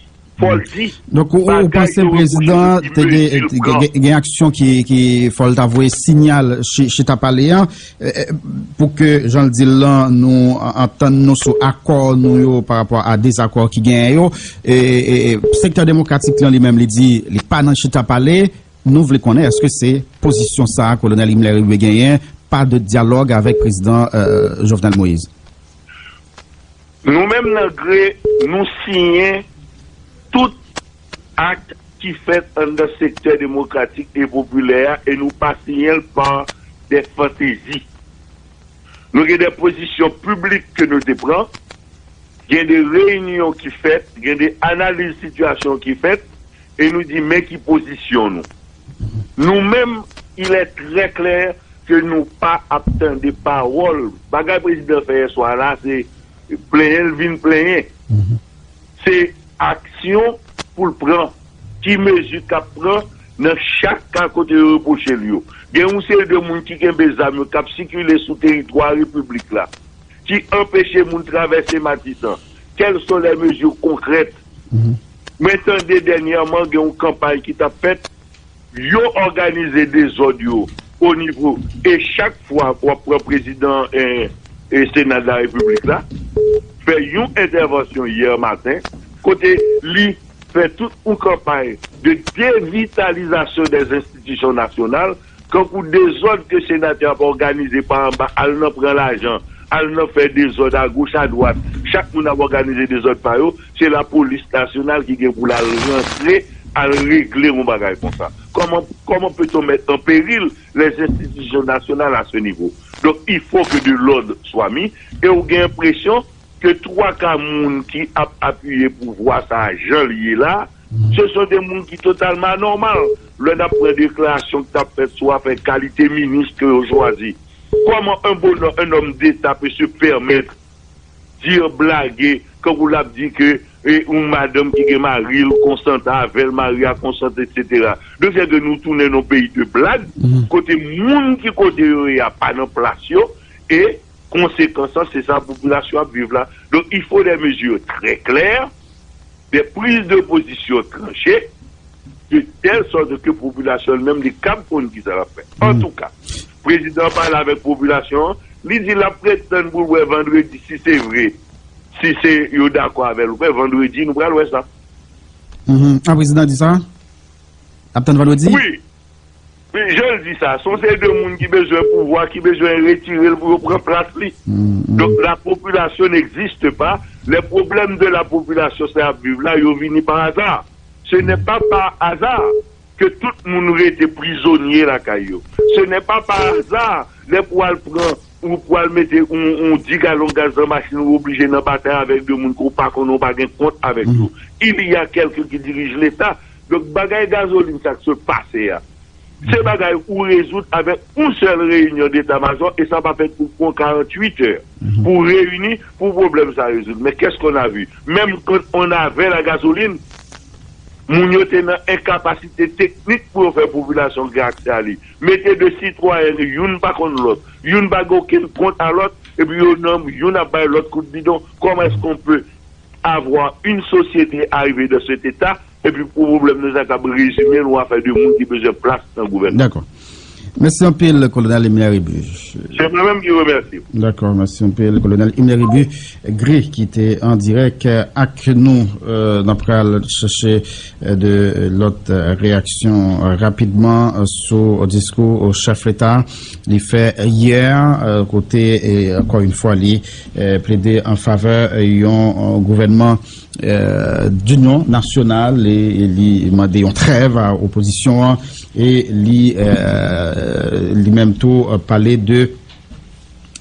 fò l di. Donk, ou, ou panse prezidan te gen, gen, gen aksyon ki, ki fò l ta voye siyal chita pale an, eh, eh, pou ke, jan l di l lan, nou antann nou sou akò nou yo pa rapò a dezakò ki genyen yo? E, e, e sektè demokratik lan li menm, li di li pa nan chita pale. Nou vle konnen èske se pozisyon sa a Kolonèl Himmler Rébu genyen, pa de dyalòg avèk prezidan, eh, Jovenel Moïse? Nou menm nan GREE, nou siyen tout ak ki fèt anndan sektè demokratik e popilè a, e nou pa siyen l pa de fantezi. Nou gen de pozisyon piblik ke nou te pran, gen de reyinyon ki fèt, gen de analiz sitiyasyon ki fèt, e nou di men ki pozisyon nou. Nou menm, il est très clair ke nou pa ap tande pawòl. Bagay prezidan fè yè swa la, se plenyen l vin plenyen. Se aksyon pou l pran. Ki mezi k ap pran nan chak ka kote yo repwoche l yo? Gen yon seri de moun ki kenbe zam yo k ap sikile sou teritwa repiblik la, ki anpeche moun travèse Matisan. Quelles sont les mesures concrètes? Mwen tande dènyèman gen yon kanpay ki t ap fèt, yo òganize dezòd yo o nivo, e chak fwa w ap pran prezidan, eh, eh, Sena de la Repiblik la, fè yon entèvansyon yè maten, kote li fè tout yon kanpay de devitalizasyon des institutions nationales, kankou dezòd ke senatè ap òganize pa anba, al nan pran lajan, al nan fè dezòd agoch adwat, chak moun ap òganize dezòd pa yo, se lapolis nasyonal ki gen pou l al rantre, al regle yon bagay konsa. Comment, comment peut-on mettre en péril les institutions nationales à ce niveau? Donc, il faut que de l'ordre soit mis, e ou gen enpresyon ke twa ka moun ki ap apiye pouvwa sa a jan l ye la, se son de moun ki totalman anòmal. Lè n ap pran deklarasyon ki t ap fèt sou afè kalite minis ke yo chwazi, comment un bon, un homme d'État peut se permettre dire blague, kankou l ap di ke, eh, yon madanm ki gen mari l konsante avè l, mari a konsante, etsetera. Donk, se ke nou tounen nan peyi de blag, kote moun ki kote yo ye a pa nan plas yo, e konsekans lan, se sa popilasyon ap viv la. Donk, il faut des mesures très claires, de priz de pozisyon tranche, de tèl sòt ke popilasyon l menm li kab konn ki sa l ap fè. Antouka, prezidan an pale avèk popilasyon an, li di l ap ret tann pou l wè vandredi si se vre, si se yo dakò avè l ou pa, vandredi nou pral wè sa. Mhm. Ah, prezidan di sa? Ap tann vandredi? Wi. Wi, jan l di sa, se yon seri de moun ki bezwen pouvwa, ki bezwen retire l pou yo pran plas li. Donk, la population n'existe pas. Les problèmes de la population sa y ap viv la, yo vini pa aza. Ce n'est pas par hasard que tout moun rete prizonye lakay yo. Ce n'est pas par hasard lè pou al pran ou pou al mete yon, yon dis galon gaz nan machin ou oblije nan batay avèk de moun ke w pa konnen, w pa gen kont avèk yo. Il y a quelqu'un qui dirige l'État. Donk bagay gazolin sa k sot pase a, se bagay ou rezoud avèk yon sèl reyinyon deta majò e sa pa fèt pou pran karanntuit è pou reyini pou pwoblèm sa rezoud. Men qu'est-ce qu'on a vu? Menm quand on avait la gazoline, moun yo te nan enkapasite teknik pou yo fè popilasyon gen aksè a li. Mete de sitwayen, youn pa konn lòt, youn pa gen okenn kont a lòt, epi yo nan youn ap bay lòt kout bidon. Comment est-ce qu'on peut avoir une société arrivée dans cet état, epi pou pwoblèm nou sa k ap rezime l yon afè de moun ki bezwen plas nan gouvènman. Dakò. Mèsi anpil, Kolonèl Imler Rebu. Se mwen menm ki remèsye w. Dakò, mèsi anpil, Kolonèl Imler Rebu Gre, ki te an dirèk ak nou. Euh, n ap pral chèche, euh, de lòt, euh, reyaksyon, euh, rapidman, euh, sou diskou chèf leta li fè yè, euh, kote, e ankò yon fwa, li, euh, plede an favè, euh, yon, euh, gouvènman, euh, d'inyon nasyonal, e, e li mande yon trèv a opozisyon an, e li, euh, li menm tou, euh, pale de,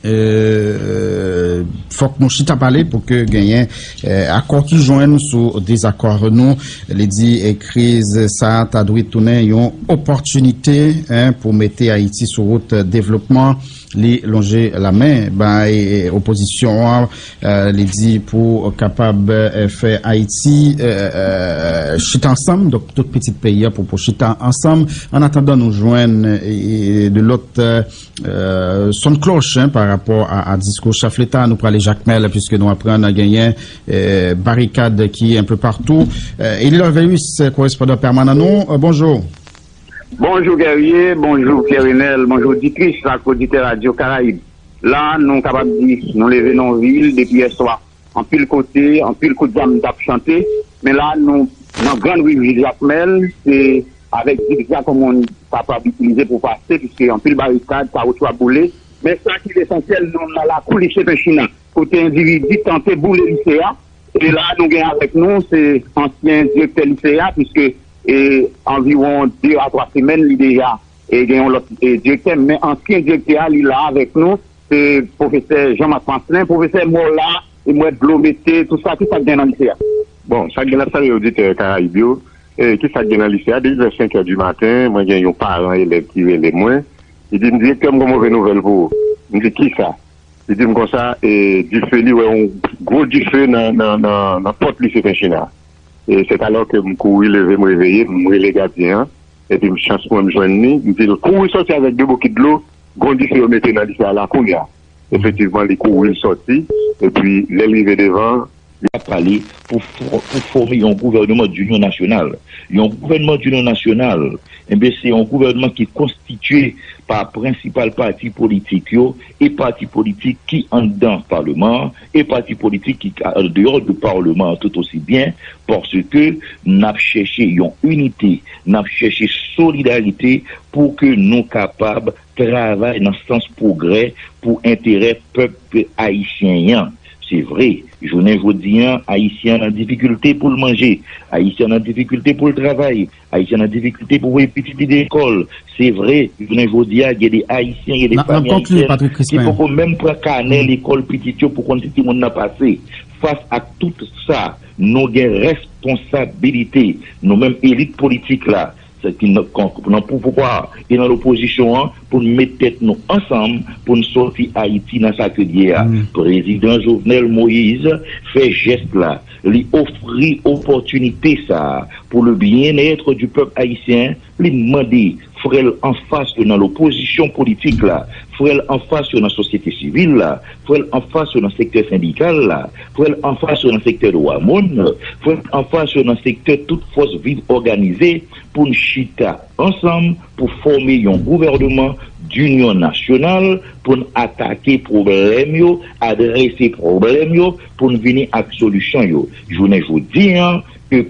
euh, fòk nou chita pale pou ke genyen, euh, akò ki jwenn sou dezakò nou. Li di, eh, kriz sa ta dwe tounen yon opòtinite, en, pou mete Ayiti sou wout devlopman. Li lonje lamen bay, eh, opozisyon an, eh, li di pou kapab, eh, fè Ayiti, eh, eh, chita ansanm, donk tout pitit peyi a pou, pou chita ansanm. An atandan nou jwenn, eh, de lòt, eh, eh, son klòch, en, pa rapò a, a diskou chèf leta, nou prale Jakmèl, piske nou aprann genyen, eh, barikad ki enpe patou. Eh, Eli Lorveus, korespondan pèmanan nou, eh, bonjou. Bonjou Guerrier, bonjou Pierre Renel, bonjou oditris ak oditè Radio Caraïbe. La, nou kapab di, nou leve nan yon vil depi yèswa. Anpil kote, anpil kout zam t ap chante. Men la, nou nan grann ri vil Jakmèl, se avèk zigzag yon moun kapab itilize pou pase, piske anpil barikad, kawoutchou ap boule. Men sa ki lesansyèl, nou nan lakou lise Penchina, kote endividi tante boule lise a. E la, nou gen avèk nou, se ansyen direktè lise a, piske e anviwon de a twa semèn, li deja e gen yon lòt e direktè, men ansyen direktè a, li la avèk nou, se pwofesè Jean Marc Marcelin. Pwofesè, m wè w la, e m wè dlo mete, tout sa, ki sa k gen nan lise a? Bon, sa k gen, n ap salye oditè Karayib yo. E ki sa k gen nan lise a? Depi vè senk è di maten, mwen gen yon paran elèv ki rele mwen. Li di m, direktè, m gen move nouvèl pou ou. M di, ki sa? Li di m konsa, e, dife, li wè yon gwo dife nan, nan, nan, nan pòt lise Penchina. E se talò ke m kouri leve, m reveye, m rele gadyen an, epi m chans mwen m jwenn li, m di l kouri sòti avèk de bokit dlo, gon dife yo mete nan lise a la kounye a. Efektivman, li kouri, l sòti, epi lè l rive devan, li ap pale pou fò-, pou fòme yon gouvènman dinyon nasyonal. Yon gouvènman dinyon nasyonal, enben, se yon gouvènman ki konstitye pa prensipal pati politik yo e pati politik ki anndan Paleman an e pati politik ki andeyò de Paleman an tout osi byen, paske n ap chèche yon inite, n ap chèche solidarite pou ke nou kapab travay nan sans pwogrè pou enterè pèp ayisyen an. Se vre, jounen jodi an, Ayisyen an nan difikilte pou l manje, Ayisyen an nan difikilte pou l travay, Ayisyen an nan difikilte pou voye pitit li lekòl. Se vre, jounen jodi a, gen de Ayisyen, gen de fanmi ayisyen ki poko menm pran kanè lekòl pitit yo pou konn si timoun nan pase. Fas ak tout sa, nou gen responsabilite, nou menm elit politik la, sa ki nan, nan pou pouvwa e nan lopozisyon an, pou n met tèt nou ansanm pou n sòti Ayiti nan sa ke l ye a. Prezidan Jovenel Moïse fè jès la, li ofri opòtinite sa a pou le bien-être du peuple haïtien, li mande frè l anfas yo nan lopozisyon politik la, frè l anfas yo nan sosyete sivil la, frè l anfas yo nan sektè sendikal la, frè l anfas yo nan sektè dwa moun, frè l anfas yo nan sektè tout fòs viv òganize, pou n chita ansanm pou fòme yon gouvènman dinyon nasyonal, pou n atake pwoblèm yo, adrese pwoblèm yo, pou n vini ak solisyon yo. Jounen jodi an, ke,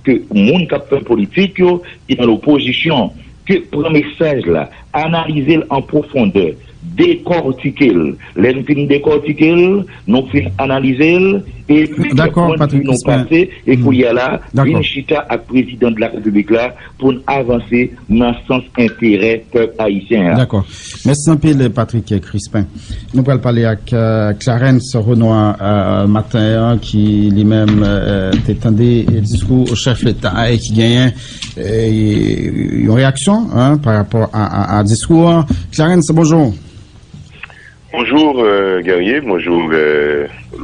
ke moun k ap fè politik yo, ki nan lopozisyon, ke pran mesaj la, analize l an pwofondè, dekòtike l. Lè n fin dekòtike l, nou fin analize l, epi nou pase, e kounye a la, vin chita ak prezidan de la repiblik la pou n avanse nan sans enterè pèp ayisyen an. Dakò. Mèsi anpil, Patrick Crispin. Nou pral pale ak Clarence Renois maten an, ki li menm te tande diskou chèf leta a e ki genyen yon reyaksyon pa rapò a diskou an. Clarence, bonjou. Bonjou, Guerrier. Bonjou,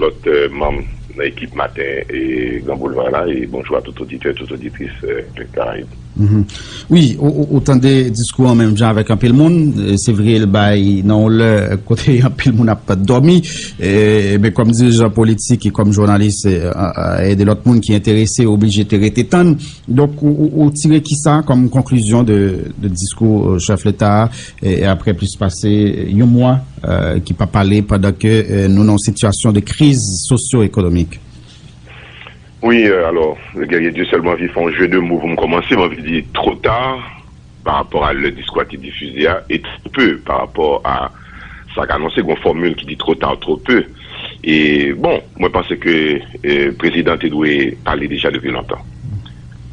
lòt manm nan ekip maten e Gran Boulva la, e bonjou a tout oditè, tout oditris Karayib. Wi, ou tande diskou an menm jan avèk anpil moun. Se vre, l bay nan yon lè kote anpil moun ap dòmi, men kòm dirijan politik e kòm jounalis e de lòt moun ki enterese, oblije te rete tann. Donk, ou tire kisa kòm konklizyon de diskou chèf leta a, apre plis pase yon mwa ki pa pale, pandan ke nou nan yon sitiyasyon de kriz sosyo-ekonomik? Wi, alò, Guerrier, Dieu seul, mwen anvi fè yon jeu de mots pou m kòmanse. Mwen anvi di, twò ta pa rapò a lè diskou a te difize a, e twò pe pa rapò a sa k anonse. Gen yon fòmil ki di, twò ta, twò pe. E, bon, mwen panse ke prezidan te dwe pale deja depi lontan.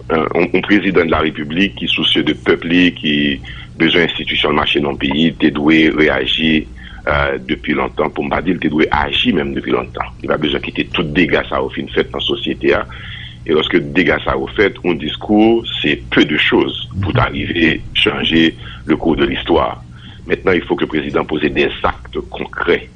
Yon prezidan de la repiblik ki sousye de pèp li, ki bezwen enstitisyon l mache nan peyi, te dwe reyaji depi lontan, pou m pa di l te dwe aji menm depi lontan. Li pa bezwen kite tout dega sa yo fin fèt nan sosyete a. E lòske dega sa yo fèt, yon diskou se peu de choses pou ta rive chanje le cours de l'histoire. Maintenant, il faut que prezidan poze des actes concrets.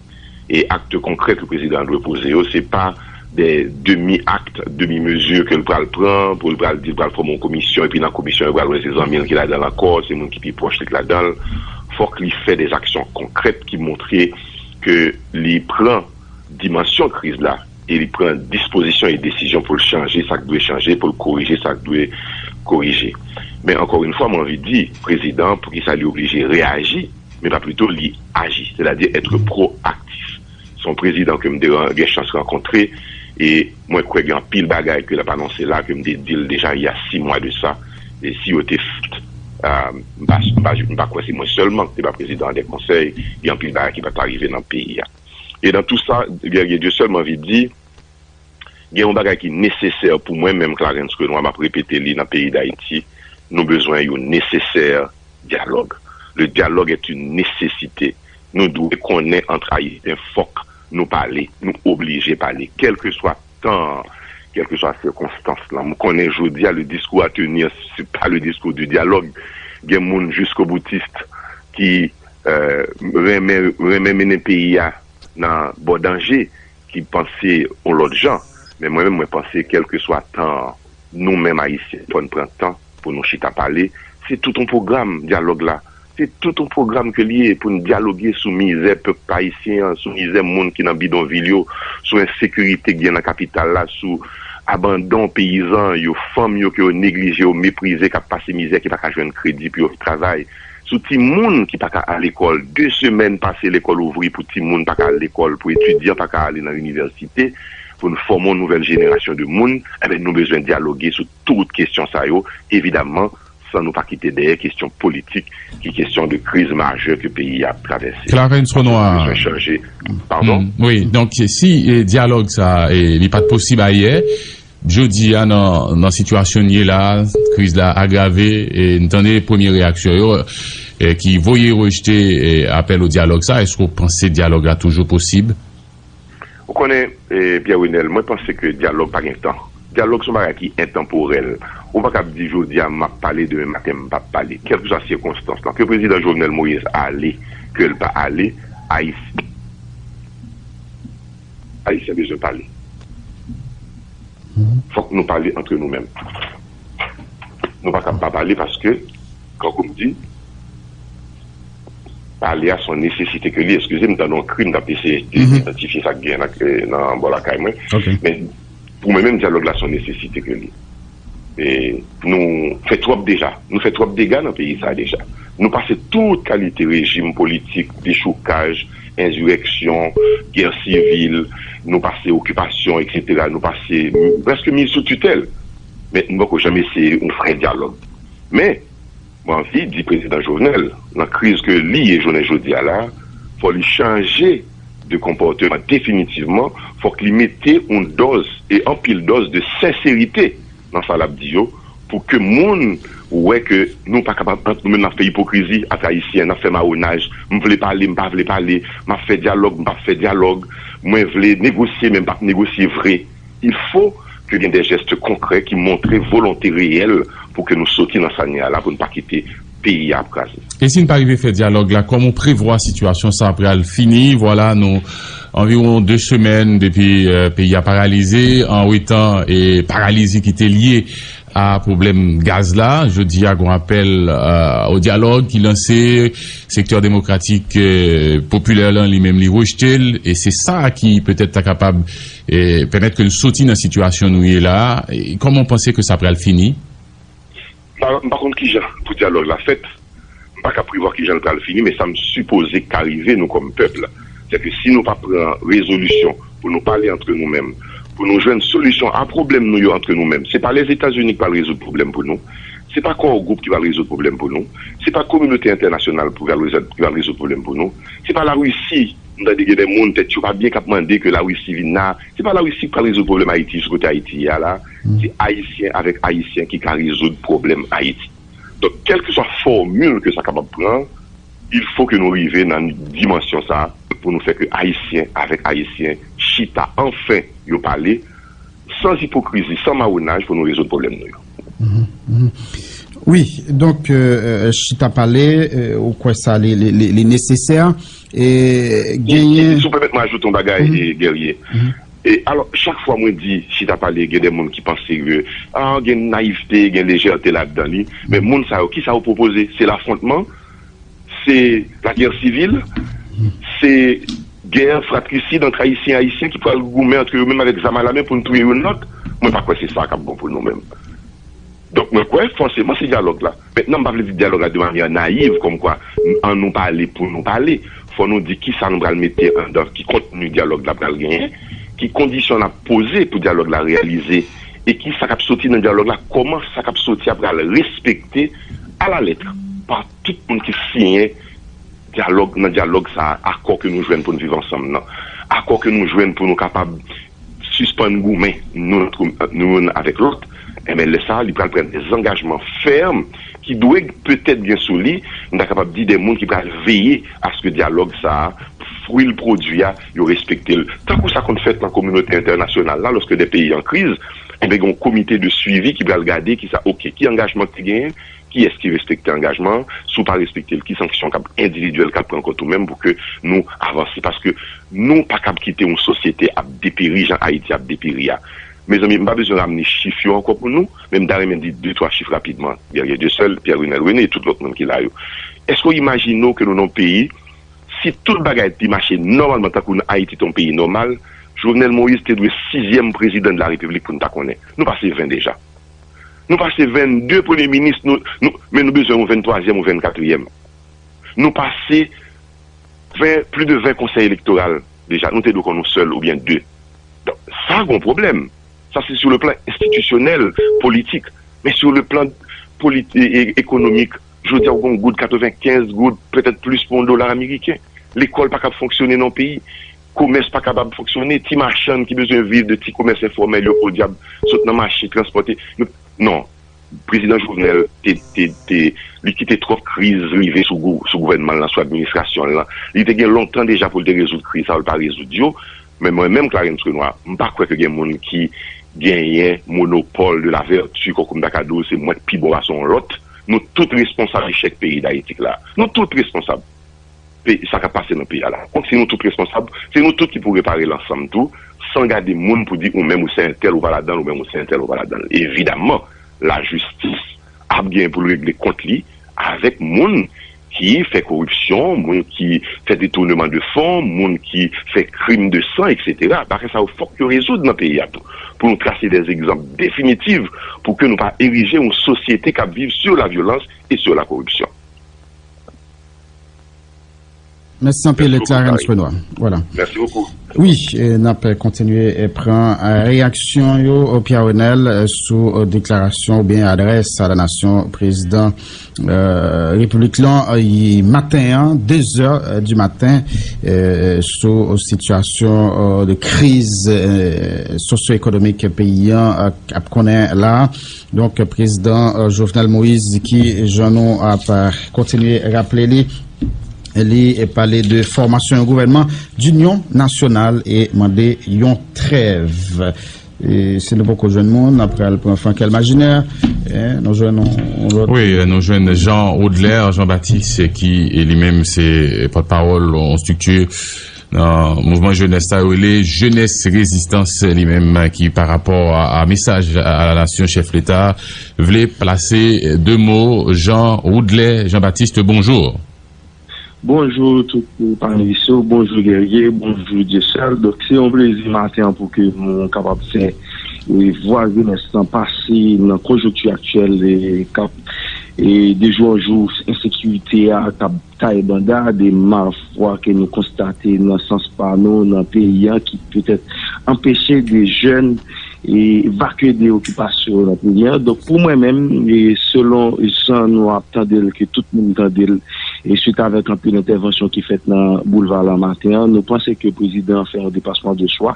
E akte konkrè ke prezidan an dwe poze yo, se pa de demi akt, demi mezi ke l pral pran, pou l pral di l pral fòme yon komisyon, epi nan komisyon yo pral wè se zanmi l ki ladan l ankò, se moun ki pi pwòch li k ladan l. Fòk li fè de aksyon konkrèt ki montre ke li pran dimansyon kriz la e li pran dispozisyon e desizyon pou l chanje sa k dwe chanje, pou l korije sa k dwe korije. Men ankò yon fwa, mwen anvi di, prezidan an, poukisa li oblije reyaji, men pa plito li aji, sètadi èt pwoaktif. Se yon prezidan ke m te gen chans rankontre, e mwen kwè gen anpil bagay ke l ap anonse la, ke m te di l deja il y a six mois de ça, e si yo te fèt, m pa, m pa, m pa kwè se mwen sèlman ki te ba prezidan an de konsèy, gen anpil bagay ki pa ta rive nan peyi a. E nan tou sa, Guerrier, Dieu seul, mwen anvi di, gen yon bagay ki nesesè pou mwen menm, Clarens Renois, m ap repete li nan peyi Dayiti, nou bezwen yon nesesè dyalòg. Le dialogue est une nécessité. Nou dwe konnen ant Ayisyen, fòk nou pale, nou oblije pale, kèlkeswa tan an, kèlkeswa sikonstans lan. M konnen jodi a, le diskou a tenir, se pa le diskou du dialogue. Gen moun jiskoboutis ki renmen, renmen mennen peyi a nan bò danje, ki panse yon lòt jan. Men mwen menm, mwen panse, kèlkeswa tan an, nou menm Ayisyen, fò n pran tan pou nou chita pale. Se tout yon pwogram, dyalòg la. Se tout yon pwogram ke l ye pou n dyaloge sou mizè pèp ayisyen an, sou mizè moun ki nan bidonvil yo, sou ensekirite k gen nan kapital la, sou abandon peyizan yo, fanm yo ke yo neglije, yo meprize, k ap pase mizè, ki pa ka jwenn kredi pou yo travay, sou timoun ki pa ka al lekòl, de semèn pase lekòl ouvri pou timoun pa ka al lekòl, pou etidyan pa ka ale nan inivèsite, pou n fòme yon nouvèl jenerasyon de moun, enben, nou bezwen dyaloge sou tout kesyon sa yo, evidaman, san nou pa kite dèyè kesyon politik, ki kesyon de kriz majè ke peyi a ap travèse. Clarens Renois. Nou bezwen chanje. Padon? Wi, donk, si dyalòg sa a li pa t posib ayè, jodi a, nan, nan sitiyasyon n ye la, kriz la agrave, e n tande premye reyaksyon yo, e ki voye rejte, e apèl o dyalòg sa. Èske w panse dyalòg la toujou posib? Ou konnen, e, Pierre Renel, mwen panse ke dyalòg pa gen tan. Dyalòg se yon bagay ki entanporèl. Ou pa kab di jodi a m ap pale, demen maten m p ap pale. Kèlkeswa sikonstans lan, ke prezidan Jovenel Moïse ale, ke l pa ale, Ayisyen, Ayisyen bezwen pale. Fòk nou pale antre nou menm. Nou pa kab pa pale paske, kankou m di, Pale a se yon nesesite ke li. Eskize m, m tande yon kri, m t ap eseye de- idantifye sa k gen nan, nan bò lakay mwen. Men pou mwen menm, dyalòg la se yon nesesite ke li. E nou fè twòp deja. Nou fè twòp dega nan peyi sa a deja. Nou pase tout kalite rejim politik, dechoukaj, enzirèksyon, gè sivil, nou pase okipasyon, etsetera. Nou pase prèske miz sou titèl. Men nou poko janm eseye yon vrè dyalòg. Men, mwen anvi di prezidan Jovenel, nan kriz ke li ye jounen jodi a la, fò li chanje de konpòteman definitivman, fòk li mete yon dòz e anpil dòz de senserite nan sa l ap di yo, pou ke moun wè ke nou pa kapab ant nou menm n ap fè ipokrizi ak Ayisyen, n ap fè mawonaj, m vle pale, m pa vle pale, m ap fè dyalòg, m p ap fè dyalòg, mwen vle negosye, men m p ap negosye vre. Il faut ke gen de jès konkrè ki montre volonte reyèl pou ke nou soti nan sa n ye a la, pou n pa kite peyi a ap kraze. E si n pa rive fè dyalòg la, kòman w prevwa sitiyasyon sa a pral fini? Vwala, nou anviwon de semèn depi euh, peyi a paralize, an wetan e paralizi ki te lye a pwoblèm gaz la. Jodi a, gon apèl euh, o dyalòg ki lanse, sektè demokratik euh, popilè lan li menm li rejte l, e se sa ki petèt ta kapab e pèmèt ke n soti nan sitiyasyon nou ye la a. E kòman w panse ke sa pral fini? M pa, m pa konn kijan pou dyalòg la fèt. M pa ka prevwa kijan l pral fini, men sa m sipoze k ka rive nou kòm pèp la, se ke si nou pa pran rezolisyon pou nou pale antre nou menm, pou nou jwenn solisyon a pwoblèm nou yo antre nou menm, se pa Lèzetazini k pral rezoud pwoblèm pou nou, se pa Core Group ki pral rezoud pwoblèm pou nou, se pa kominote entènasyonal pou pral rezoud, ki pral rezoud pwoblèm pou nou, se pa Larisi. M tande gen de moun tèt yo pa byen k ap mande ke Larisi vin la. Se pa Larisi k pral rezoud pwoblèm Ayiti sou kote Ayiti ye a la. Se Ayisyen avèk Ayisyen ki ka rezoud pwoblèm Ayiti. Donk, kèlkeswa fòmil ke sa kapab pran, il faut ke nou rive nan dimansyon sa a pou nou fè ke Ayisyen avèk Ayisyen chita anfen, yo pale, san ipokrizi, san mawonaj pou nou rezoud pwoblèm nou yo. Wi, donk, euh, chita pale, euh, ou kwè sa li, li, li, li nesesè. E genyen. Si w pèmèt mwen ajoute yon bagay, e, Guerrier. E alò, chak fwa mwen di chita pale, gen de moun ki panse ke, a, gen nayivte, gen lejète ladan li. Men moun sa yo, kisa yo pwopoze? Se lafwontman? Se lagè sivil? Se gè fratrisid ant Ayisyen e Ayisyen ki pral goumen antre yo menm avèk zam alamen pou n touye youn lòt? Mwen pa kwè se sa k ap bon pou nou menm. Donk, mwen kwè, fòseman, se dyalòg la. Mentnan, m pa vle di dyalòg la de manyè nayiv, kòmkwa, ann nou pale pou nou pale. Fò nou di kisa nou pral mete anndan, ki kontni dyalòg la pral genyen, ki kondisyon n ap poze pou dyalòg la reyalize, e kisa k ap soti nan dyalòg la, kòman sa k ap soti a pral respekte alalèt pa tout moun ki siyen dyalòg, nan dyalòg sa a, akò ke nou jwenn pou n viv ansanm nan, akò ke nou jwenn pou nou kapab sispann goumen nou, nou youn avèk lòt, enben, lè sa a, li pral pran de zangajman fèm ki dwe petèt gen sou li, m ta kapab di, de moun ki pral veye aske dyalòg sa a, fwi l pwodui a, yo respekte l. Tankou sa konn fèt nan kominote entènasyonal la, lòske de peyi an kriz, enben, gen yon komite de swivi ki pral gade kisa, oke, ki angajman ki te genyen, kiyès ki respekte angajman an, si w pa respekte l, ki sanksyon k ap endividyèl k ap pran kont ou menm pou ke nou avanse. Paske nou pa kab kite yon sosyete ap deperi jan Ayiti ap deperi a. Mezanmi, m pa bezwen ramne chif yo ankò pou nou, men m ta renmen di de twa chif rapidman. Guerrier Dieuseul, Pierre Renel René, e tout lòt moun ki la yo. Èske w imajine w ke nou nan yon peyi, si tout bagay te mache nòmalman tankou Ayiti te yon peyi nòmal, Jovenel Moïse te dwe sizyèm prezidan de la Repiblik pou n ta konnen. Nou pase ven deja. Nou pase vennde premye minis, nou, nou, men nou bezwen yon venntwazyèm ou vennkatriyèm. Nou pase ven, plis de ven konsèy elektoral deja. Nou te dwe konn yon sèl oubyen de. Donk, sa gon pwoblèm. Sa se sou le plan enstitisyonèl, politik. Men sou le plan politi-, e, e, ekonomik, jodi a, ou gon goud, katrevenkenz goud, petèt plis pou yon dola ameriken. Lekòl pa kab fonksyone nan yon peyi. Komès pa kapab fonksyone. Ti machann ki bezwen viv de ti komès enfòmèl yo, podyab, sot nan mache, transpòte. Yo, non. Prezidan Jovenel te, te, te, li kite twòp kriz rive sou gou-, sou gouvènman l lan, sou administrasyon l lan. Li te gen lontan deja pou l te rezoud kriz sa yo, l pa rezoud yo. Men mwen menm, Clarens Renois, m pa kwè ke gen moun ki genyen monopòl de la vèti, kòm m ta ka di w, se mwen k pi bon pase yon lòt. Nou tout responsab echèk peyi Dayiti la. Nou tout responsab. Pe-, sa k ap pase nan peyi a la. Donk, se nou tout responsab, se nou tout ki pou repare l ansanm tou, san gade moun pou di ou menm ou se entèl ou pa ladan l, ou menm ou se entèl ou pa ladan l. Evidamman, lajistis ap gen pou l regle kont li avèk moun ki fè koripsyon, moun ki fè detournement de fonds, moun ki fè krim de san, et cetera. Bagay sa yo fòk yo rezoud nan peyi a tou. Pou nou trase des egzanp definitif, pou ke nou pa erije yon sosyete k ap viv sur la violence et sur la corruption. Mèsi anpil, Clarence Benoît. Voilà. Merci beaucoup. Wi, n ap kontinye pran reyaksyon yo, Pierre Renel, sou deklarasyon oubyen adrès à la nation prezidan repiblik lan maten an, de zè di maten, sou sitiyasyon de kriz sosyo-ekonomik peyi an ap konnen la. Donk, prezidan Jovenel Moïse, ki jan nou ap kontinye raple li, li pale de fòmasyon yon gouvènman d'inyon nasyonal e mande yon trèv. E si nou poko jwenn moun, n ap pral pran Frankel Majinè. Nou jwenn yon lòt. Wi, nou jwenn Jean Audlaire Jean Baptiste, ki li menm se pòtpawòl yon estrikti nan mouvman jenès sa yo rele Jeunesse Résistance li menm, ki pa rapò a mesaj a la nasyon chèf leta vle plase de mo. Jean Audlaire Jean Baptiste, bonjou. Bonjou tout panelis yo, bonjou Guerrier, bonjou Dieuseul. Donk se yon plezi maten an pou ke nou kapab fè vwa jenès lan pase nan konjonkti aktyèl k ap de jou an jou, ensekirite a k ap taye banda, de malfwa ke nou konstate nan sans pa nou nan peyi an ki petèt anpeche de jèn evakye de okipasyon nan peyi an. Donk pou mwen menm, selon jan nou ap tande l, ke tout moun tande l, e swit avèk anpil entèvansyon ki fèt nan boulva lan maten an, nou panse ke prezidan an fè yon depasman de swa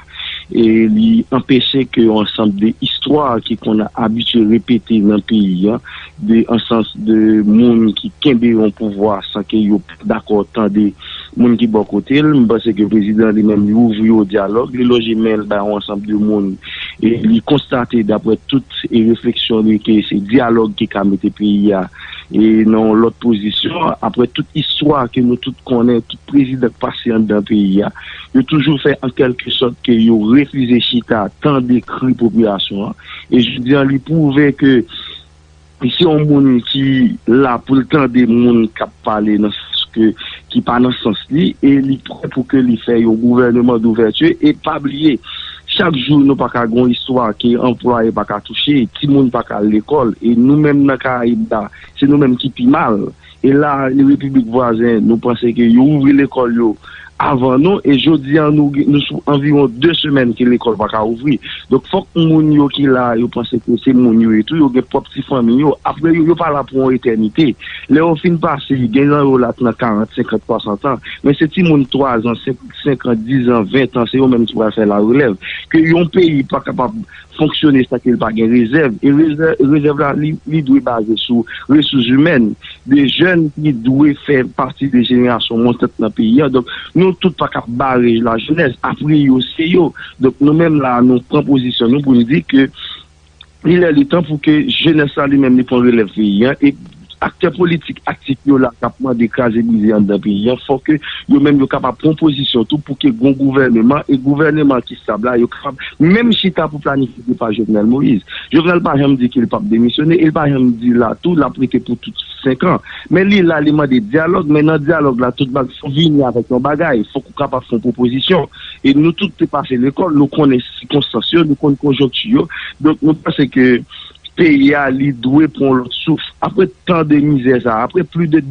e li anpeche ke yon ansanm de istwa ki konn abitye repete nan peyi an, de ansans de moun ki kenbe yon pouvwa san ke yo pa dakò tande moun ki bò kote l. M panse ke prezidan li menm li ouvri o dyalòg, li lonje men l bay yon ansanm de moun e li konstate dapre tout e refleksyon li ke se dyalòg ki ka mete peyi a e nan yon lòt pozisyon. Apre tout istwa ke nou tout konnen, tout prezidan k pase anndan peyi a, yo toujou fè an kèlke sòt ke yo refize chita tande kri popilasyon an. E jodi an li pwouve ke se yon moun ki la pou l tande moun k ap pale nan sans ke ki pa nan sans li e li prè pou ke li fè yon gouvèneman douvèti. E pa bliye, chak jou nou pa ka gen yon istwa ke anplwaye pa ka touche, timoun pa ka al lekòl e nou menm nan Karayib la se nou menm ki pi mal. E la repiblik vwazen nou panse ke yo ouvri lekòl yo avan nou e jodi an nou nou sou anviwon de semèn ke lekòl pa ka ouvri. Donk fòk moun yo ki la yo panse ke se moun yo ye tou, yo gen pwòp ti fanmi yo. Apre yo yo pa la pou yon etènite. Lè yo fin pase, gen nan yo la k nan karant, senkant, swasant an, men se timoun twa zan, senk an, diz an, ven an, se yo menm ki pral fè larelèv. Ke yon peyi pa kapab fonksyone san ke l pa gen rezèv. E rezèv la li dwe baze sou resous imèn, de jèn ki dwe fè pati de jenerasyon montant nan peyi a. Donk nou tout pa ka bare lajenès, apre yo se yo. Donk nou menm la nou pran pozisyon nou pou n di ke li lè li tan pou ke jenès la li menm li pran relèv peyi a e aktè politik aktif yo la k ap mande kraze brize anndan peyi a, fò ke yo menm yo kapab pran pozisyon tou pou ke gon gouvèneman e gouvèneman ki stab la yo kapab menm chita pou planifye depa Jovenel Moïse. Jovenel pa janm di ke l p ap demisyone e l pa janm di la tou l ap rete pou tout senk an. Men li la li mande dyalòg, men nan dyalòg la tout bag fò vini avèk yon bagay, fòk ou kapab fè yon pwopozisyon. E nou tout te pase lekòl, nou konnen sikonstans yo, nou konn konjonkti yo. Donk nou panse ke peyi a li dwe pran yon lòt souf. Apre tan de mizè sa, apre plis de